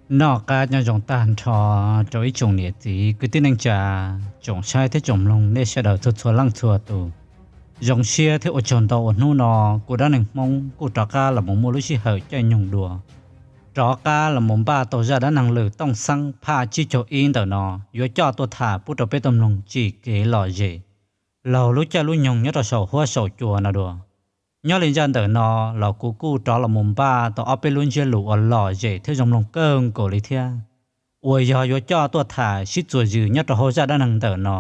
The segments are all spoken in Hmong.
Noj qab nyob zoo tag nrho rau ib tsoom niam txiv kwv tij neej tsa, tsoom saib thiab tsoom mloog nej sawv daws txhua txhua leej txhua tus. Zoo siab thiab ua tsaug ntau uas hnub no kuv Dab Neeg Hmoob kuj rov qab los mus muaj lub sij hawm caij nyoog dua, rov qab los mus npaj tau zaj dab neeg Lwm Tooj Xeeb phaj tsib caug ib ntawm no yuav coj tuaj tham pub rau peb tau mloog tsim kev lom zem laug lub caij lub nyoog nyob rau saum huab saum cua no dua. Nyob li zaj ntawm no los kuv kuj rov los mus npaj tau ob peb lub ntsiab lus uas lom zem thiab zoo mloog kawg nkaus li thiab, uas yog yuav coj tuaj tham sib txuas zws nyob rau hauv zaj dab neeg ntawm no.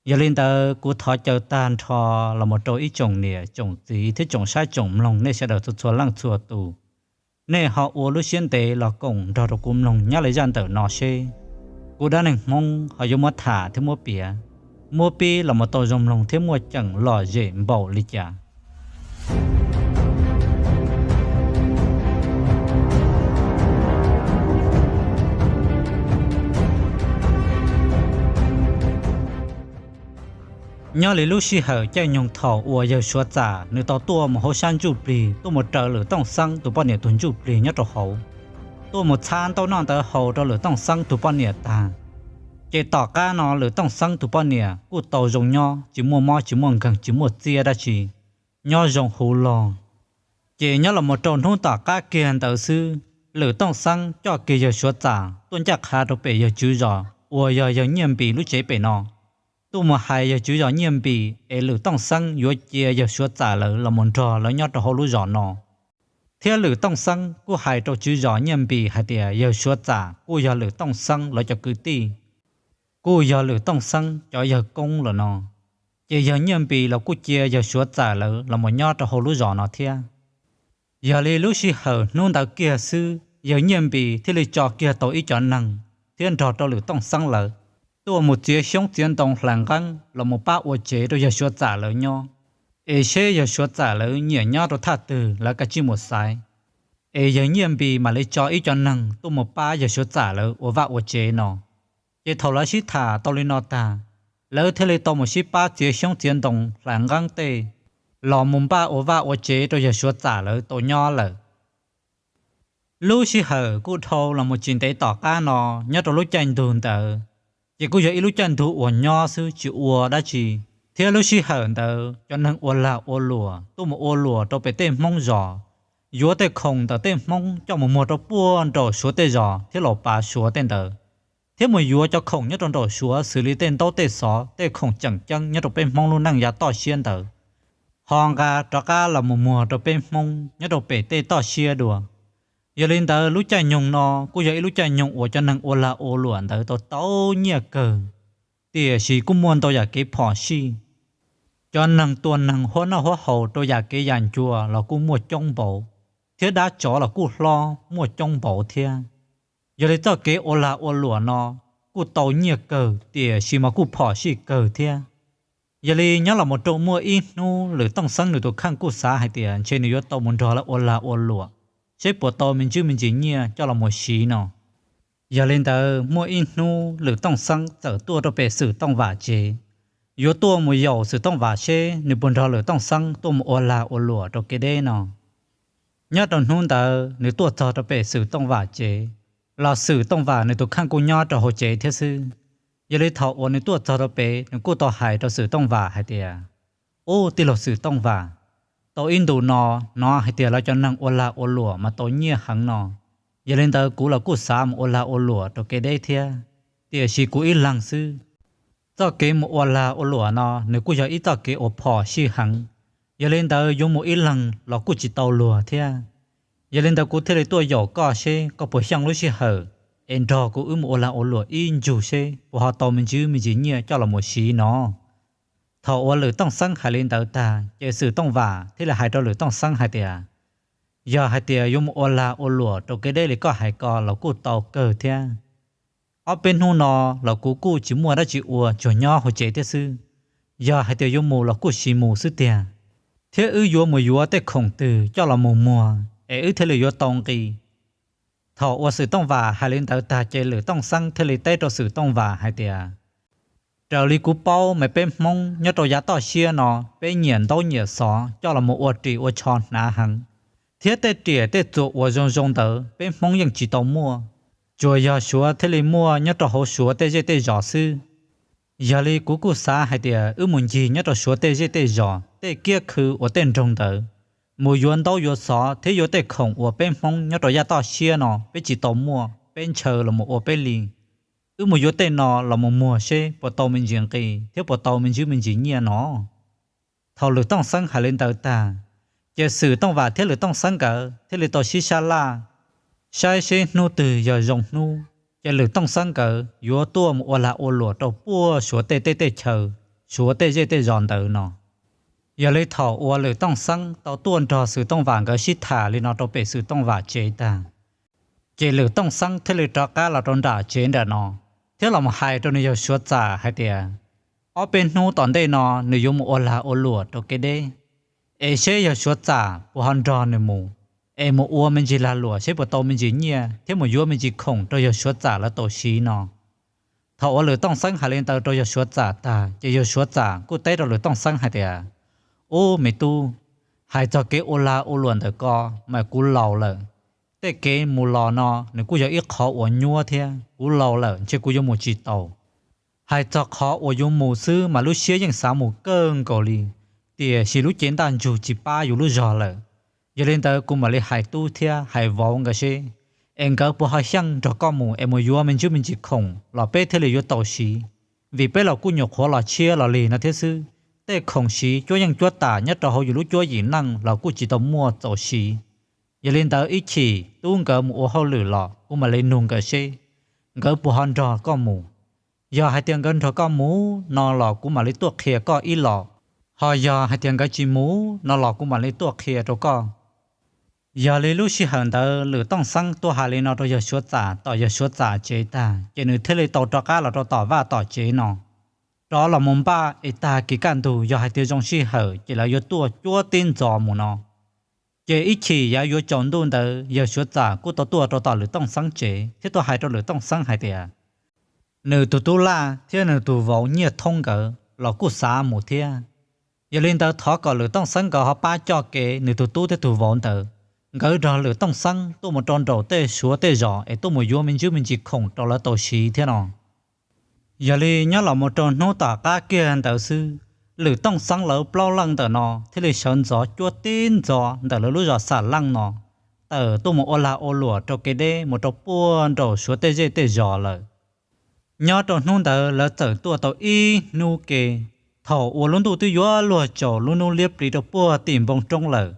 Yog li ntawd kuv thov caw tag nrho los mus rau ib tsoom niam tsoom txiv thiab tsoom saib tsoom mloog nej sawv daws txhua txhua leej txhua tus, nej ho ua lub siab ntev los koom nrog rau kuv mloog nyob li zaj ntawm no seb kuv Dab Neeg Hmoob ho yuav muab tham thiab muab piav, muab pib los mus tau zoo mloog thiab muaj ceem lom zem npaum li cas. Nyob li lub sij hawm caij nyoog thaum uas yawg Suav Txam nws tau tuaj mus hauv sab ntsuj plig tuaj mus raws Lwm Tooj Xeeb tus poj niam tus ntsuj plig nyob rau hauv, tuaj mus txhab ntaub noj ntawv haus rau Lwm Tooj Xeeb tus poj niam tag, ces tom qab no Lwm Tooj Xeeb tus poj niam kuj tau zoo nyob tsis muaj mob tsis muaj nkeeg tsis muaj txiaj dab tsi, nyob zoo huv log. Ces nyob los mus rau hnub tom qab kiag ntawd xwb, Lwm Tooj Xeeb coj kiag yawg Suav Txam tuaj ncaj qha rau pem yawg tswv zos uas yog yawg Nyiaj Npis lub tsev pem no, tuaj mus hais yawg tswv zos Nyiaj Npis es Lwm Tooj Xeeb yuav cia yawg Suav Txam lawv los mus nrog lawv nyob rau hauv lub zos no. Thiab Lwm Tooj Xeeb kuj hais rau tswv zos Nyiaj Npis hais tias yawg Suav Txam kuj yog Lwm Tooj Xeeb lawv cov kwv tij, kuj yog Lwm Tooj Xeeb cov yawg koob lawm no, ces yawg Nyiaj Npis los kuj cia yawg Suav Txam lawv los mus nyob rau hauv lub zos no thiab. Yog li lub sij hawm hnub ntawd kiag xwb yawg Nyiaj Npis thiaj li tso kiag tau ib cov neeg thiab nrog rau Lwm Tooj Xeeb lawv tuaj mus txiav xyoob txiav ntoo hlais nqeeb los mus pab ua tsev rau yawg Suav Txam lawv nyob, es seb yawg Suav Txam lawv nyiam nyob rau thaj twg lawv kav tsij mus xaiv, es yawg Nyiaj Npis mam li tso ib cov neeg tuaj mus pab yawg Suav Txam lawv ua vaj ua tsev no. Ces thaum lawv sib tham tau li no tag, lawv thiaj li tau mus sib pab txiav xyoob txiav ntoo hlais nqeeb tej los mus npaj ua vaj ua tsev rau yawg Suav Txam lawv tau nyob lawm. Lub sij hawm kuj dhau los mus tsis ntev tom qab no, nyob rau lub caij ntug ntawd, ces kuj yog ib lub caij ntug uas nyob xwb tsis ua dab tsi, thiab lub sij hawm ntawd cov neeg ua lag ua luam tuaj mus ua luam rau pem tej Hmoob zos, yuav tej khoom ntawm tej Hmoob coj mus muag rau puag nraum Suav tej zos thiab los pav Suav tej ntawd, thiab mus yuav cov khoom nyob rau nraum Suav xws li tej ntaub tej xov tej khoom tseem ceeb nyob rau peb Hmoob lub neej yav toj siab ntawd, ho nqa rov qab los mus muag rau peb Hmoob nyob rau pem tej toj siab dua. Yog li ntawd lub caij nyoog no kuj yog ib lub caij nyoog uas cov neeg ua lag ua luam ntawd tau tau nyiaj kawg, tiam sis kuj muaj ntau yam kev phom sij. Cov neeg tua neeg huab noj huab haus rau yam kev yam ncua los kuj muaj coob npaum, thiab dab tsov los kuj hlob muaj coob npaum thiab. Yog li txoj kev ua lag ua luam no kuj tau nyiaj kawg tiam sis mas kuj phom sij kawg thiab. Yog li nyob los mus rau muaj ib hnub Lwm Tooj Xeeb nws tus kheej kuj xav hais tias ntshe nws yuav tau mus nrog lawv ua lag ua luam, seb puas tau me ntsis me ntsis nyiaj coj los mus siv no. Yog li ntawd muaj ib hnub Lwm Tooj Xeeb txawm tuaj rau pem Xwm Tooj Vam tsev, yuav tuaj mus yaum Xwm Tooj Vam seb nws puas nrog Lwm Tooj Xeeb tuaj mus ua lag ua luam rau kev deb no. Nyob rau hnub ntawd nws tuaj txog rau pem Xwm Tooj Vam tsev, los Xwm Tooj Vam nws tus kheej kuj nyob rau hauv tsev thiab xwb. Yog li thaum uas nws tuaj txog rau pem nws kuj tau hais rau Xwm Tooj Vam hais tias, Ub, tij laug Xwm Tooj Vam, tau ib ntus no hnov hais tias lawv cov neeg ua lag ua luam mas tau nyiaj heev no. Yog li ntawd kuv los kuj xav mus ua lag ua luam rau kev deb thiab, tiam sis kuv ib leeg xwb. Txoj kev mus ua lag ua luam no nws kuj yog ib txoj kev uas phom sij heev. Yog li ntawd yuav mus ib leeg los kuj tsis tau luag thiab. Yog li ntawd kuv thiaj li tuaj yaum koj seb koj puas xyeej lub sij hawm es nrog kuv wb mus ua lag ua luam ib ntsug seb puas ho tau me ntsis me ntsis nyiaj coj los mus siv no. Thaum uas Lwm Tooj Xeeb hais li ntawd tag ces Xwm Tooj Vam thiaj li hais rau Lwm Tooj Xeeb hais tias, Yog hais tias yuav mus ua lag ua luam rau kev deb li koj hais ko los kuj tau kawg thiab. Ob peb hnub no los kuv kuj tsis muaj dab tsi ua tsuas nyob hauv tsev thiab xwb. Yog hais tias yuav mus los kuj siv mus xwb tiag, thiab wb yuav mus yuav tej khoom twg coj los mus muag es wb thiaj li yuav tau nqi. Thaum uas Xwm Tooj Vam hais li ntawd tag ces Lwm Tooj Xeeb thiaj li teb rau Xwm Tooj Vam hais tias, Raws li kuv paub mas peb Hmoob nyob rau yav toj siab no peb nyiam ntaub nyiam xov coj los mus ua ris ua tsho hnav heev, thiab tej riam tej txuas uas zoo zoo ntawd peb Hmoob yeej tsis tau muaj. tsuas yog Suav thiaj li muaj nyob rau hauv Suav tej zej tej zos xwb. Yog li kuv kuj xav hais tias wb mus ncig nyob rau Suav tej zej tej zos tej kiab khw uas tej nroog ntawd, mus yuav ntaub yuav xov thiab yuav tej khoom uas peb Hmoob nyob rau yaj toj siab no peb tsis tau muaj, peb ntshaw los mus ua peb li. Wb mus yuav tej no los mus muag seb puas tau me ntsis nqi thiab puas tau me ntsis me ntsis nyiaj no. Thaum Lwm Tooj Xeeb hais li ntawd tag, ces Xwm Tooj Vam thiab Lwm Tooj Xeeb nkawd thiaj li tau sib sab laj, saib seb hnub twg yog zoo hnub, ces Lwm Tooj Xeeb nkawd yuav tuaj mus ua lag ua luam rau puag Suav tej teb tej chaws, Suav tej zej tej zos ntawd no. Yog li thaum uas Lwm Tooj Xeeb tau tuaj nrog Xwm Tooj Vam nkawd sib tham li no rau pem Xwm Tooj Vam tsev tag, ces Lwm Tooj Xeeb thiaj li rov qab los rau nram tsev nram no, thiab los mus hais rau nws yawg Suav Txam hais tias, ob peb hnub tom ntej no nws yuav mus ua lag ua luam rau kev deb, es seb yawg Suav Txam puas ho nrog nws mus, es mus ua me ntsis lag luam seb puas tau me ntsis nyiaj thiab mus yuav me ntsis khoom rau yawg Suav Txam lawv tau siv no. Thaum uas Lwm Tooj Xeeb hais li ntawd rau yawg Suav Txam tag, ces yawg Suav Txam kuj teb rau Lwm Tooj Xeeb hais tias, Ub me tub, hais txog kev ua lag ua luam ntawm ko mas kuv laus lawm. Tej kev mus los no nws kuj yog ib qhov uas nyuab thiab, kuv laus lawm ntshe kuv yuav mus tsis tau. Hais txog qhov uas yuav mus xwb mas lub siab yeej xav mus kawg nkaus li, tiam sis lub cev ntaj ntsug tsis pab yus lub zog lawm. Yog li ntawd kuv mam li hais tub thiab hais vauv nkawd seb, es nkawd puas ho xyeej nrog koj mus es mus yuav me ntsis me ntsis khoom los peb thiaj li yuav tau siv, vim peb los kuj nyuam qhuav los tshiab los lig no thiab xwb. Tej khoom siv cuab yeej cuab tam nyob rau hauv yus lub cuab yim neej los kuj tsis tau muaj txaus siv. Yog li ntawd ib chim tub nkawd mus ua hauj lwm los kuv mam li nug nkawd seb nkawd puas ho nrog koj mus. Yog hais tias nkawd nrog koj mus no los kuv mam li tuaj qhia koj ib los, ho yog hais tias nkawd tsis mus no los kuv mam li tuaj qhia rau koj. Yog li lub sij hawm ntawd Lwm Tooj Xeeb tuaj hais li no rau yawg Suav Txam tom yawg Suav Txam tsev tag, ces nws thiaj li tau rov qab los rau tom vaj tom tsev no, rov los mus npaj es tag kis kaj ntug yog hais tias zoo sij hawm ces lawv yuav tuaj cuab tib ntxov mus no. Ces ib chim yav yuav tsaus ntuj ntawd yawg Suav Txam kuj tau tuaj rau tom Lwm Tooj Xeeb tsev thiab tuaj hais rau Lwm Tooj Xeeb hais tias, nws tus tub Laj thiab nws tus vauv Nyiaj Thoob nkawd los kuj xav mus thiab. Yog li ntawd thov kom Lwm Tooj Xeeb nkawd ho pab coj kev nws tus tub thiab tus vauv ntawd, nkawd nrog Lwm Tooj Xeeb tuaj mus rau nraum tej Suav tej zos es tuaj mus yuav me ntsis me ntsis khoom rau lawv tau siv thiab no. Yog li nyob los mus rau hnub tom qab kiag ntawd xwb, Lwm Tooj Xeeb lawv plaub leej ntawm no thiaj li sawv ntxov cuab tib ntxov ntawm lawv lub zos Xam Leej no, tawm tuaj mus ua lag ua luam rau kev deb mus rau puag nraum Suav tej zej tej zos lawm. Nyob rau hnub ntawd lawv txawm tuaj tau ib hnub ke, thaum uas lub ntuj twb yuav luag tsaus lub hnub liab plis rau puag tim npoo roob lawm,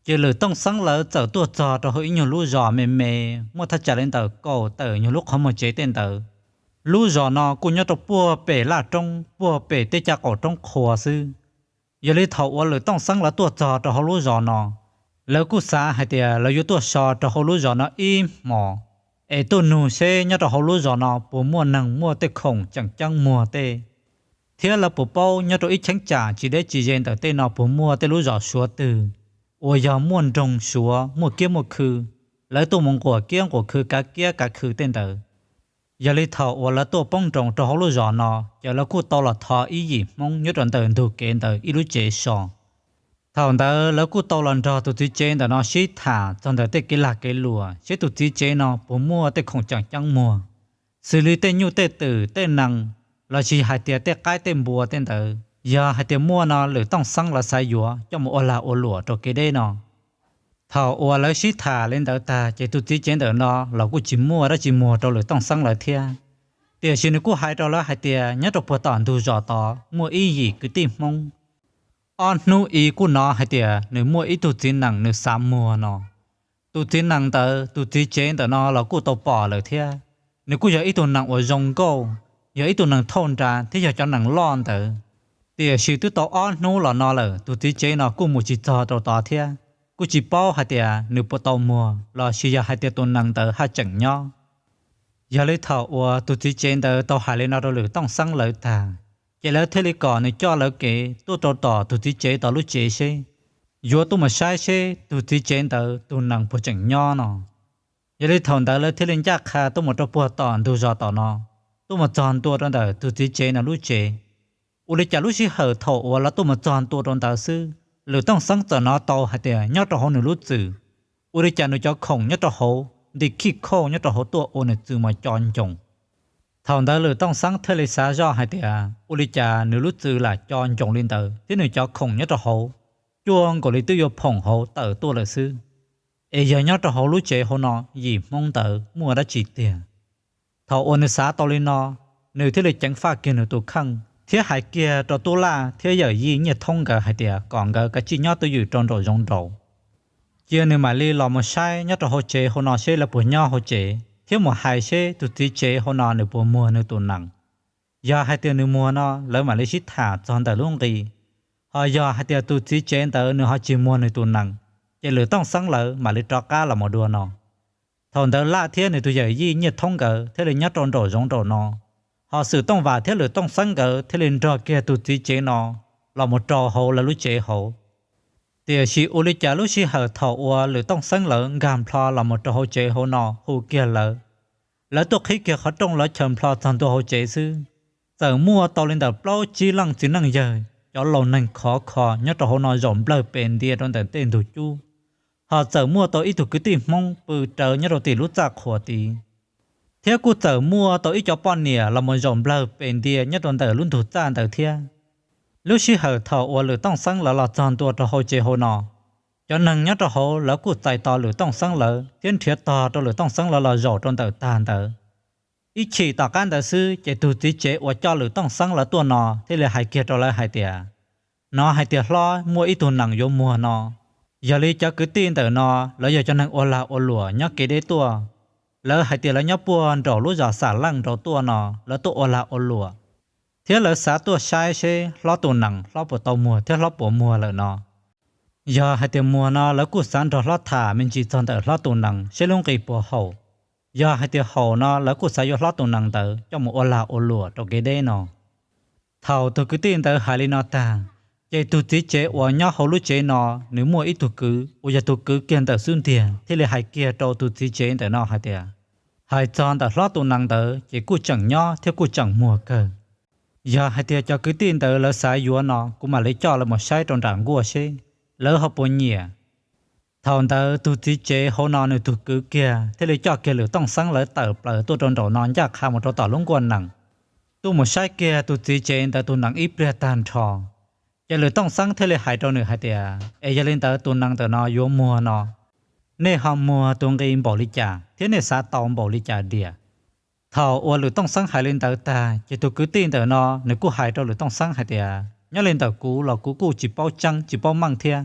ces Lwm Tooj Xeeb lawv txawm tuaj txog rau hauv ib nyuag lub zos me me, muaj thaj tsam li ntawm kaum tawm nyuag lub qhov muag tsev tej ntawd. Lub zos no kuj nyob rau puag pem laj roob puag pem tej caj qaum roob qhua xwb. Yog li thaum uas Lwm Tooj Xeeb lawv tuaj txog rau hauv lub zos no, lawv kuj xav hais tias lawv yuav tuaj so rau hauv lub zos no ib hmos, es tuaj nug seb nyob rau hauv lub zos no puas muaj neeg muaj tej khoom tseem ceeb muag tej, thiab lawv puas paub nyob rau ib cheeb tsam tsis deb tsis ze ntawm tej no puas muaj tej lub zos Suav twg uas yog muaj nroog Suav muaj kiab muaj khw, lawv tuaj mus nquam kiab nquam khw kav kiab kav khw tej ntawd. Yog li thaum uas lawv tuaj poob nroos rau hauv lub zos no ces lawv kuj tau los thov ib yim Hmoob nyob rau ntawm ntug kev ntawd ib lub tsev so. Thaum ntawd lawv kuj tau los nrog tus txiv tsev ntawm no sib tham txog ntawm tej kev lag kev luam seb tus txiv tsev no puas muaj tej khoom tseem ceeb muag, xws li tej nyuj tej twm tej nees, lossis hais tias tej qaib tej npua tej ntawd. Yog hais tias muaj no Lwm Tooj Xeeb lawv xav yuav coj mus ua lag ua luam rau kev deb no. Thaum uas lawv sib tham li ntawd tag ces tus txiv tsev ntawm no los kuj tsis muaj dab tsi muag rau Lwm Tooj Xeeb lawv thiab. Tiam sis nws kuj hais rau lawv hais tias nyob rau puag tom ntug zos tod muaj ib yim kwv tij Hmoob, ob hnub ib kuj hnov hais tias nws muaj ib tug txiv nees nws xav muag no. Tus txiv nees ntawd tus txiv tsev ntawm no los kuj tau pom lawm thiab. Nws kuj yog ib tug nees uas zoo nkauj, yog ib tug nees thauj nra thiab yog cov nees loj ntawd. Tiam sis twb tau ob hnub los no lawm tus txiv tsev no kuj mus tsis txog rau tod thiab, kuj tsis paub hais tias nws puas tau muag lossis yog hais tias tus nees ntawd haj tseem nyob. Yog li thaum uas tus txiv tsev ntawd tau hais li no rau Lwm Tooj Xeeb lawv tag, ces lawv thiaj li kom nws coj lawv kev tuaj rau tom tus txiv tsev tom lub tsev seb, yuav tuaj mus saib seb tus txiv tsev ntawd tus nees puas tseem nyob no. Yog li thaum ntawd lawv thiaj li ncaj qha tuaj mus rau puag tom ntug zos tom no, tuaj mus txog ntua rau ntawm tus txiv tsev ntawd lub tsev. Ua li cas lub sij hawm thaum uas lawv tuaj mus txog ntua rau ntawd xwb, Lwm Tooj Xeeb txawm hnov tau hais tias nyob rau hauv nws lub txwm, ua li cas nws cov khoom nyob rau hauv nti khij khauj nyob rau hauv tuaj ua nws txwv mos co ncoos. Thaum ntawd Lwm Tooj Xeeb thiaj li xav zoj hais tias ua li cas nws lub txwv lam co ncoos li ntawd thiab nws cov khoom nyob rau hauv cuag nkaus li twb yuav phoom hauv tawm tuaj lawm xwb. Es yog nyob rau hauv lub tsev hauv no yim Hmoob ntawd muaj dab tsi tiag? Thaum uas nws xav tau li no, nws thiaj li ceev faj kiag nws tus kheej thiab hais kiag rau Tub Laj thiab yawm yij Nyiaj Thoob nkawd hais tias kom nkawd kav tsij nyob twj ywm rau nraum zoov nraud. Cia nws mam li los mus saib nyob rau hauv tsev hauv no seb lawv puas nyob hauv tsev thiab mus hais seb tus txiv tsev hauv no nws puas muag nws tus nees. Yog hais tias nws muag no lawv mam li sib tham txog ntawm lub nqi, ho yog hais tias tus txiv tsev ntawd nws ho tsis muag nws tus nees, ces Lwm Tooj Xeeb lawv mam li rov qab los mus dua no. Thaum ntawd Laj thiab nws tus yawm yij Nyiaj Thoob nkawd thiaj li nyob rau nraum zoov nraum no, ho Xwm Tooj Vam thiab Lwm Tooj Xeeb nkawd thiaj li nrog kiag tus txiv tsev no los mus rau hauv lawv lub tsev hauv. Tiam sis ua li cas lub sij hawm thaum uas Lwm Tooj Xeeb lawv nkag nplho los mus rau hauv tsev hauv no hu kiag lawv, lawv tuaj qhib kiag qhov rooj lawv chaws nplho txog ntua hauv tsev xwb, txawm muaj tau li ntawm plaub tsib leej txiv neej yawg cov laus neeg khov kho nyob rau hauv no zaum nplawg pes ntia rau ntawm tej ntug cub. Ho txawm muaj tau ib tug kwv tij Hmoob pw rawv nyob rau tim lub txaj qhuas tid, thiab kuj txawm muaj tau ib co poj niam los mus zaum nplawg pes ntia nyob rau ntawm lub ntug txaj ntawd thiab. Lub sij hawm thaum uas Lwm Tooj Xeeb lawv los txog ntua rau hauv tsev hauv no, cov neeg nyob rau hauv lawv kuj txais tos Lwm Tooj Xeeb lawv thiab nrhiav tog rau Lwm Tooj Xeeb lawv los zaum rau ntawm tag ntawd. Ib chim tom qab ntawd xwb ces tus txiv tsev uas coj Lwm Tooj Xeeb lawv tuaj no thiaj li hais kiag rau lawv hais tias, hnov hais tias hlob muaj ib tug nees yuav muag no. Yog li cov kwv tij ntawm no lawv yog cov neeg ua lag ua luam nyob kev deb tuaj, lawv hais tias lawv nyob puag nraum lub zos Xam Leej nraud tuaj no, lawv tuaj ua lag ua luam, thiab lawv xav tuaj saib seb hlob tus nees hlob puas tau muag thiab hlob puas muag lawm no. Yog hais tias muag no lawv kuj xav nrog hlob tham me ntsis txog ntawm hlob tus nees seb lub nqi puas haum. Yog hais tias haum no lawv kuj xav yuav hlob tus nees ntawd coj mus ua lag ua luam rau kev deb no. Thaum tus kwv tij ntawd hais li no tag, ces tus txiv tsev uas nyob hauv lub tsev no, nws muaj ib tug kwv uas yog tus kwv kiag ntawm xub ntiag thiaj li hais kiag rau tus txiv tsev ntawm no hais tias, hais txog ntawm hlob tus nees ntawd ces kuj tseem nyob thiab kuj tseem muag kawg. Yog hais tias cov kwv tij ntawd lawv xav yuav no kuv mam li coj lawv mus saib rau nram nkuaj seb lawv ho puas nyiam. Thaum ntawd tus txiv tsev hauv no nws tus kwv kiag thiaj li coj kiag Lwm Tooj Xeeb lawv tawm plaws tuaj rau nraum no ncaj qha mus rau tom lub nkuaj nees, tuaj mus saib kiag tus txiv tsev ntawd tus nees ib pliag tag nrho. Ces Lwm Tooj Xeeb thiaj li hais rau nws hais tias, es yog li ntawd tus nees ntawm no yuav muag no, nej ho muag tus nqi npaum li cas thiab nej xav tau npaum li cas diam? Thaum uas Lwm Tooj Xeeb hais li ntawd tag ces tus kwv tij ntawm no nws kuj hais rau Lwm Tooj Xeeb hais tias, nyob li ntawm kuv los kuv kuj tsis paub tseeb tsis paub meej thiab.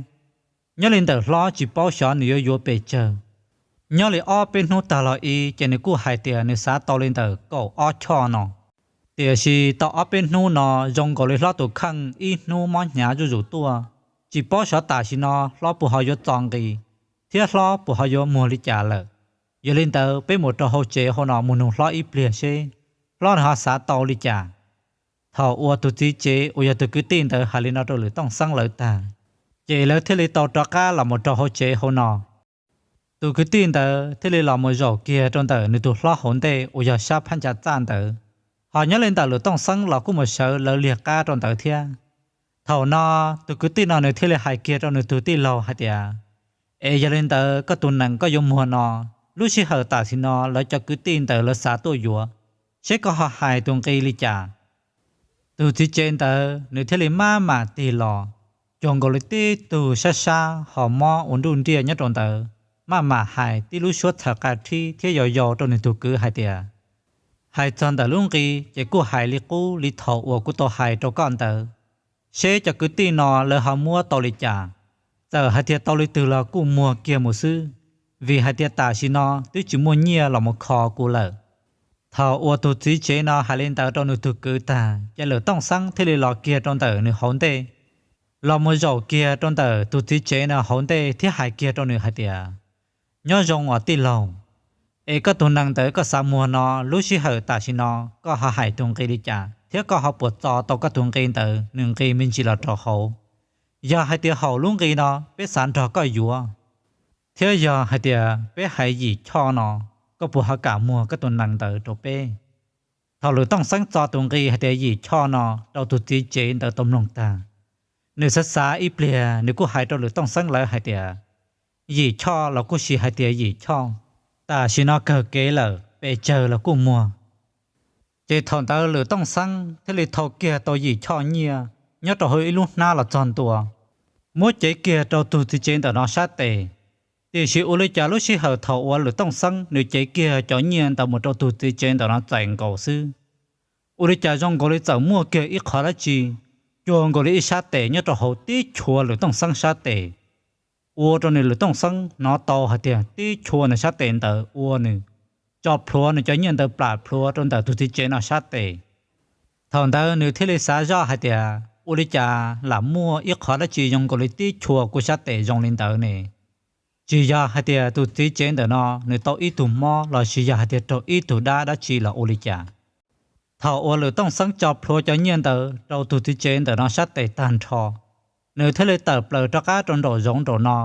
Nyob li ntawm hlob tsis paub xyov nws yuav yuav pes tsawg. Nyob li ob peb hnub tag los i ces nws kuj hais tias nws xav tau li ntawm kaum ob choj no. Tiam sis tau ob peb hnub no zoo nkaus li hlob tus kheej ib hnub mob hnyav zuj zus tuaj, tsis paub xyov tam sim no hlob puas ho yuav txo nqi thiab hlob puas ho yuav muag li cas lawm. Yog li ntawd peb mus rau hauv tsev hauv no mus nug hlob ib pliag seb hlob nws ho xav tau li cas. Thaum uas tus txiv tsev uas yog tus kwv tij ntawd hais li no rau Lwm Tooj Xeeb lawv tag, ces lawv thiaj li tau rov qab los mus rau hauv tsev hauv no. Tus kwv tij ntawd thiaj li los mus zaum kiag rau ntawm nws tus hlob hauv ntej uas yog sab phab ntsa txaj ntawd, ho nyob li ntawm Lwm Tooj Xeeb los kuj mus sawv lawv liag qab rau ntawd thiab. Thaum no tus kwv tij no nws thiaj li hais kiag rau nws tus tij laug hais tias, es yog li ntawd koj tus nees koj yuav muag no, lub sij hawm tam sim no lawv cov kwv tij ntawd lawv xav tuaj yuav, seb koj ho hais tus nqi li cas? Tus txiv tsev ntawd nws thiaj li maj mam tig los, cuag nkaus li tib tug sab sab ho mob ua nruj nriaj nyob rau ntawd, maj mam hais tib lub suab txhawv qab rhib thiab yau yau rau nws tus kwv hais tias, hais txog ntawm lub nqi ces kuj hais li qub li thaum uas kuv tau hais rau koj ntawd, seb cov kwv tij no lawv ho muab tau li cas. Txawm hais tias tau li twg los kuj muag kiag mus xwb, vim hais tias tam sim no twb tsis muaj nyiaj los mus kho kuv lawm. Thaum uas tus txiv tsev no hais li ntawd rau nws tus kwv tag ces Lwm Tooj Xeeb thiaj li los kiag rau ntawm nws hauv ntej, los mus zaum kiag rau ntawm tus txiv tsev no hauv ntej thiab hais kiag rau nws hais tias, nyob zoo os tij laug, es koj tus nees ntawd koj xav muag no, lub sij hawm tam sim no koj ho hais tus nqi li cas thiab koj ho puas txo tau koj tus nqi ntawd nws nqi me ntsis los rau hauv? Yog hais tias haum lub nqi no peb xav nrog koj yuav, thiab yog hais tias peb hais yim choj no, koj puas ho kam muag koj tus nees ntawd rau peb? Thaum Lwm Tooj Xeeb txo tus nqi hais tias yim choj no rau tus txiv tsev ntawd tau mloog tag, nws xav xav ib pliag nws kuj hais rau Lwm Tooj Xeeb lawv hais tias, yim choj los kuj sis hais tias yim choj, Tam sim no kawg kev lawm, pes tsawg los kuj muag. Ces thaum ntawd Lwm Tooj Xeeb thiaj li thau kiag tau yim choj nyiaj nyob rau hauv ib lub hnab los txog ntua, muab cev kiag rau tus txiv tsev ntawm no sab tes. Tiam sis ua li cas lub sij hawm thaum uas Lwm Tooj Xeeb nws cev kiag cov nyiaj ntawd mus rau tus txiv tsev ntawm no txais nkaus xwb, ua li cas zoo nkaus li txawm muaj kiag ib qho dab tsi cuag nkaus li ib sab tes nyob rau hauv tib chua Lwm Tooj Xeeb sab tes, ua rau nws Lwm Tooj Xeeb hnov tau hais tias tib chua nws sab tes ntawd ua nws tso plhuav nws cov nyiaj ntawd plam plhuav rau ntawm tus txiv tsev no sab tes. Thaum ntawd nws thiaj li xav zoj hais tias ua li cas lam muaj ib qho dab tsi zoo nkaus li tib chua kuv sab tes zoo li ntawd ne. Tsis yog hais tias tus txiv tsev ntawm no nws tau ib tug mob los sis yog hais tias raug ib tug dab dab tsi los ua li cas. Thaum uas Lwm Tooj Xeeb tso plhuav cov nyiaj ntawd rau tus txiv tsev ntawm no sab tes tag nrho, nws thiaj li tawm plaws rov qab rau nraum zoov nraum no.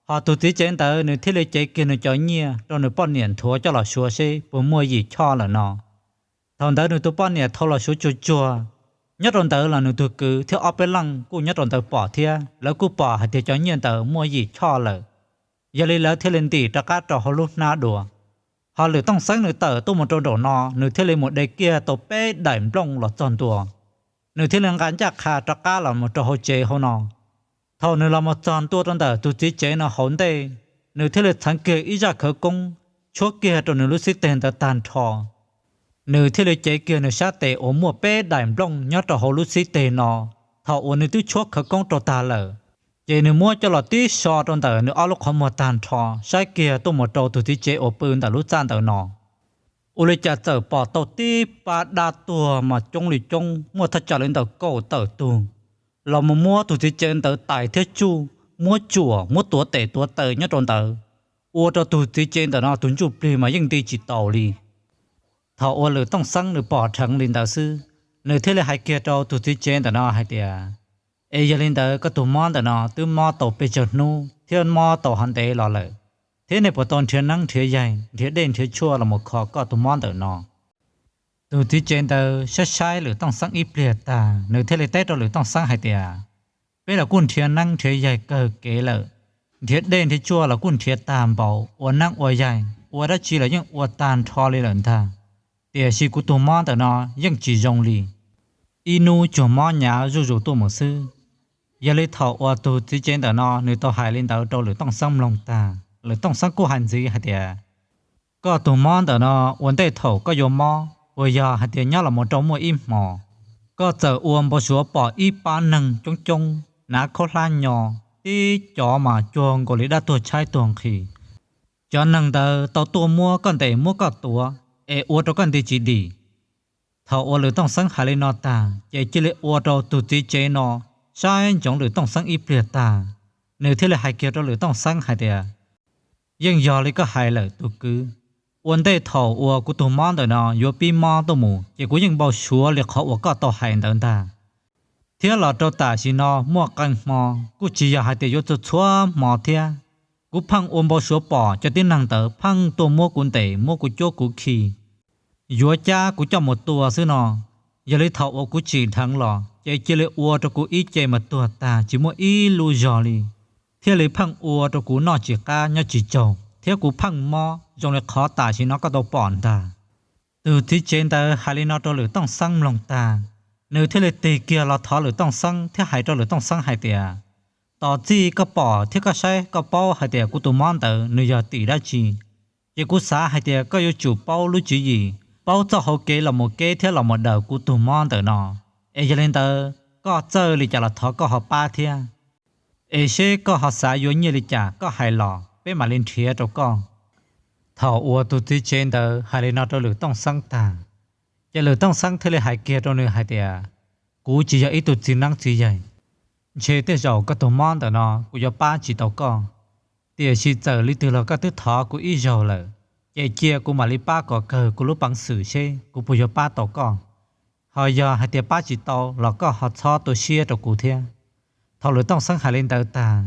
Hos tus txiv tsev ntawd nws thiaj li cev kiag nws cov nyiaj rau nws poj niam nthuav coj los suav seb puas muaj yim choj lawm no. Thaum ntawd nws tus poj niam thau los suav tsuag tsuag, nyob rau ntawd los nws tus kwv thiab ob peb leej kuj nyob rau ntawd pom thiab, lawv kuj pom hais tias cov nyiaj ntawd muaj yim choj lawm. Yog li lawv thiaj li ntim rov qab rau hauv lub hnab dua. Hos Lwm Tooj Xeeb nws tawm tuaj mus rau nraum no, nws thiaj li mus de kiag tau peb daim nplooj los txog ntua. Nws thiaj li nqa ncaj qha rov qab los mus rau hauv tsev hauv no. Thaum nws los mus txog ntua rau ntawm tus txiv tsev no hauv ntej, nws thiaj li txheev kiag ib zaj khawv koob tshuab kiag rau nws lub xib teg ntawd tag nrho. Nws thiaj li cev kiag nws sab tes uas muaj peb daim nplooj nyob rau hauv lub xib teg no. Thaum uas nws twb tshuab khawv koob rau tag lawm, ces nws muab coj los tib so rau ntawm nws ob lub qhov muag tag nrho, saib kiag tuaj mus rau tus txiv tsev uas pw ntawm lub txaj ntawd no. Ua li cas txawm pom tau tib pab dab tuag mas coob li coob, muaj thaj tsam li ntawm kaum tawm tug, los mus muab tus txiv tsev ntawd tais thiab tsuj, muab tsuam muab tuav tes tuav taw nyob rau ntawd, ua rau tus txiv tsev ntawm no tus ntsuj plig mas yeej nti tsis taus li. Thaum uas Lwm Tooj Xeeb nws pom dheev li ntawd xwb, nws thiaj li hais kiag rau tus txiv tsev ntawm no hais tias, es yog li ntawd koj tus mob ntawm no twb mob tau pes tsawg hnub thiab mob tau hov ntev los lawm, thiab nej puas tau nrhiav neeb nrhiav yaig, nrhiav dej nrhiav tshuaj los mus kho koj tus mob ntawm no? Tus txiv tsev ntawd saib saib Lwm Tooj Xeeb ib pliag tag, nws thiaj li teb rau Lwm Tooj Xeeb hais tias, peb los kuj nrhiav neeb nrhiav yaig kawg kev lawm, nrhiav dej nrhiav tshuaj los kuj nrhiav tag npaum, ua neeb ua yaig ua dab tsi los yeej ua tag nrho li lawm ntag, tiam sis kuv tus mob ntawm no yeej tsis zoo li, ib hnub tsuas mob nyav zuj zus tuaj mus xwb. Yog li thaum uas tus txiv tsev ntawm no nws tau hais li ntawd rau Lwm Tooj Xeeb mloog tag, Lwm Tooj Xeeb kuj hais ntxiv hais tias, koj tus mob ntawm no ua ntej thaum koj yuav mob puas yog hais tias nyob los mus rau muaj ib hmos, koj txawm ua npau suav pom ib pab neeg coob coob hnav khaub hlab nyo, tib cov mas cuag nkaus li dab tuag tshaib tuag nqhis. Cov neeg ntawd tau tuaj muab koj ntes muab koj tuav es ua rau koj nti tsis dim. Thaum uas Lwm Tooj Xeeb hais li no tag ces cia li ua rau tus txiv tsev no saib ntsoov Lwm Tooj Xeeb ib pliag tag, nws thiaj li hais kiag rau Lwm Tooj Xeeb hais tias, yeej yog li koj hais lawm tus kwv, ua ntej thaum uas kuv tus mob ntawm no yuav pib mob tuaj mus ces kuv yeej npau suav li qhov uas koj tau hais ntawd ntag. Thiab los rau tam sim no muaj qee hmo kuj tsis yog hais tias yuav txhua txhua hmo thiab, kuv pheej ua npau suav pom cov tib neeg ntawd pheej tuaj muab kuv ntes muab kuv cuab kuv khi, yuav cab kuv coj mus tua xwb no. Yog li thaum uas kuv tsim dheev los ces cia li ua rau kuv ib ce mas tuag tag tsis muaj ib lub zog li, thiaj li pheej ua rau kuv noj tsis qab nyob tsis tsaug thiab kuv pheej mob zoo li qhov tam sim no koj tau pom ntag. Tus txiv tsev ntawd hais li no rau Lwm Tooj Xeeb mloog tag, nws thiaj li tig kiag los thov Lwm Tooj Xeeb thiab hais rau Lwm Tooj Xeeb hais tias, tos txij koj pom thiab koj saib koj paub hais tias kuv tus mob ntawd nws yog tim dab tsi, ces kuv xav hais tias koj yuav tsum paub lub tswv yim, paub txoj hauv kev los mus keb thiab los mus daws kuv tus mob ntawm no. Es yog li ntawd koj txawj li cas los thov koj ho pab thiab, es seb koj ho xav yuav nyiaj li cas koj hais los peb mam li nrhiav rau koj. Thaum uas tus txiv tsev ntawd hais li no rau Lwm Tooj Xeeb tag, ces Lwm Tooj Xeeb thiaj li hais kiag rau nws hais tias, kuv tsis yog ib tug txiv neeb txiv yaig, ntshe tej zaum koj tus mob ntawm no kuv yuav pab tsis tau koj. Tiam sis txawm li twg los koj twb thov kuv ib zaug lawm, ces cia kuv mam li pab kom kawg kuv lub peev xwm seb kuv puas yuav pab tau koj. Ho yog hais tias pab tsis tau los koj ho txhob tu siab rau kuv thiab. Thaum Lwm Tooj Xeeb hais li ntawd tag,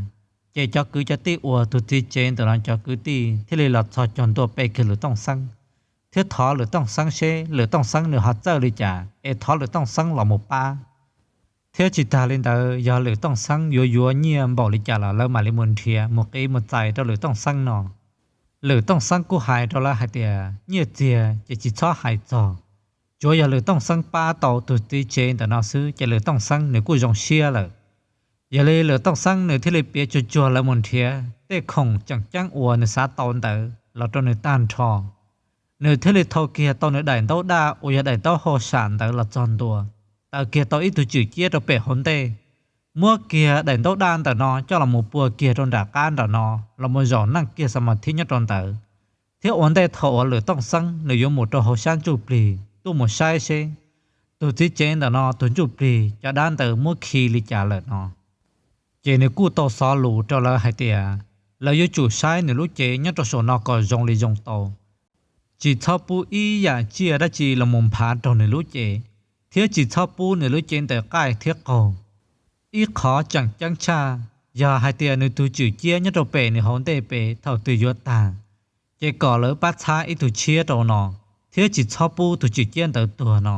ces cov kwv cov tij uas tus txiv tsev ntawm no cov kwv tij thiaj li los txog cog ntua pe kiag Lwm Tooj Xeeb, thiab thov Lwm Tooj Xeeb seb Lwm Tooj Xeeb nws ho txawj li cas es thov Lwm Tooj Xeeb los mus pab. Thiab tsis tas li ntawd yog Lwm Tooj Xeeb yuav yuav nyiaj npaum li cas los lawv mam li mus nrhiav mus qiv mus txais rau Lwm Tooj Xeeb no. Lwm Tooj Xeeb kuj hais rau lawv hais tias nyiaj txiag ces tsis txhob hais txog, tsuav yog Lwm Tooj Xeeb pab tau tus txiv tsev ntawm no xwb ces Lwm Tooj Xeeb nws kuj zoo siab lawm. Yog li Lwm Tooj Xeeb nws thiaj li piav tsuag tsuag lawv mus nrhiav tej khoom tseem ceeb uas nws xav tau ntawd los rau nws tag nrho. Nws thiaj li thau kiag tau nws daim ntaub daj uas yog daim ntaub hau sam ntawd los txog ntua, taws kiag tau ib tug tswm ciab rau pem hauv ntej, muab kiag daim ntaub daj ntawm no coj los mus pua kiag rau nram qab nram no, los mus zaum neej kiag xa ma thib nyob rau ntawd, thiab ua ntej thaum uas Lwm Tooj Xeeb nws yuav mus rau hauv sab ntsuj plig tuaj mus saib seb tus txiv tsev ntawm no tus ntsuj plig cov dab ntawd muab khi li cas lawm no. Ces nws kuj tau xov lus rau lawv hais tias lawv yuav tsum saib nws lub cev nyob rau saum no kom zoo li zoo tau, tsis txhob pub ib yam tsiaj dab tsi los mus nphav raug nws lub cev, thiab tsis txhob pub nws lub cev ntawm qaij thiab qaug. Ib qhov tseem ceeb tshaj, yog hais tias nws tus tswm ciab nyob rau pem nws hauv ntej pem thaum twg yuav tag, ces kom lawv pab txhab ib tug tshiab rau no, thiab tsis txhob pub tus tswm ciab ntawd tuag no.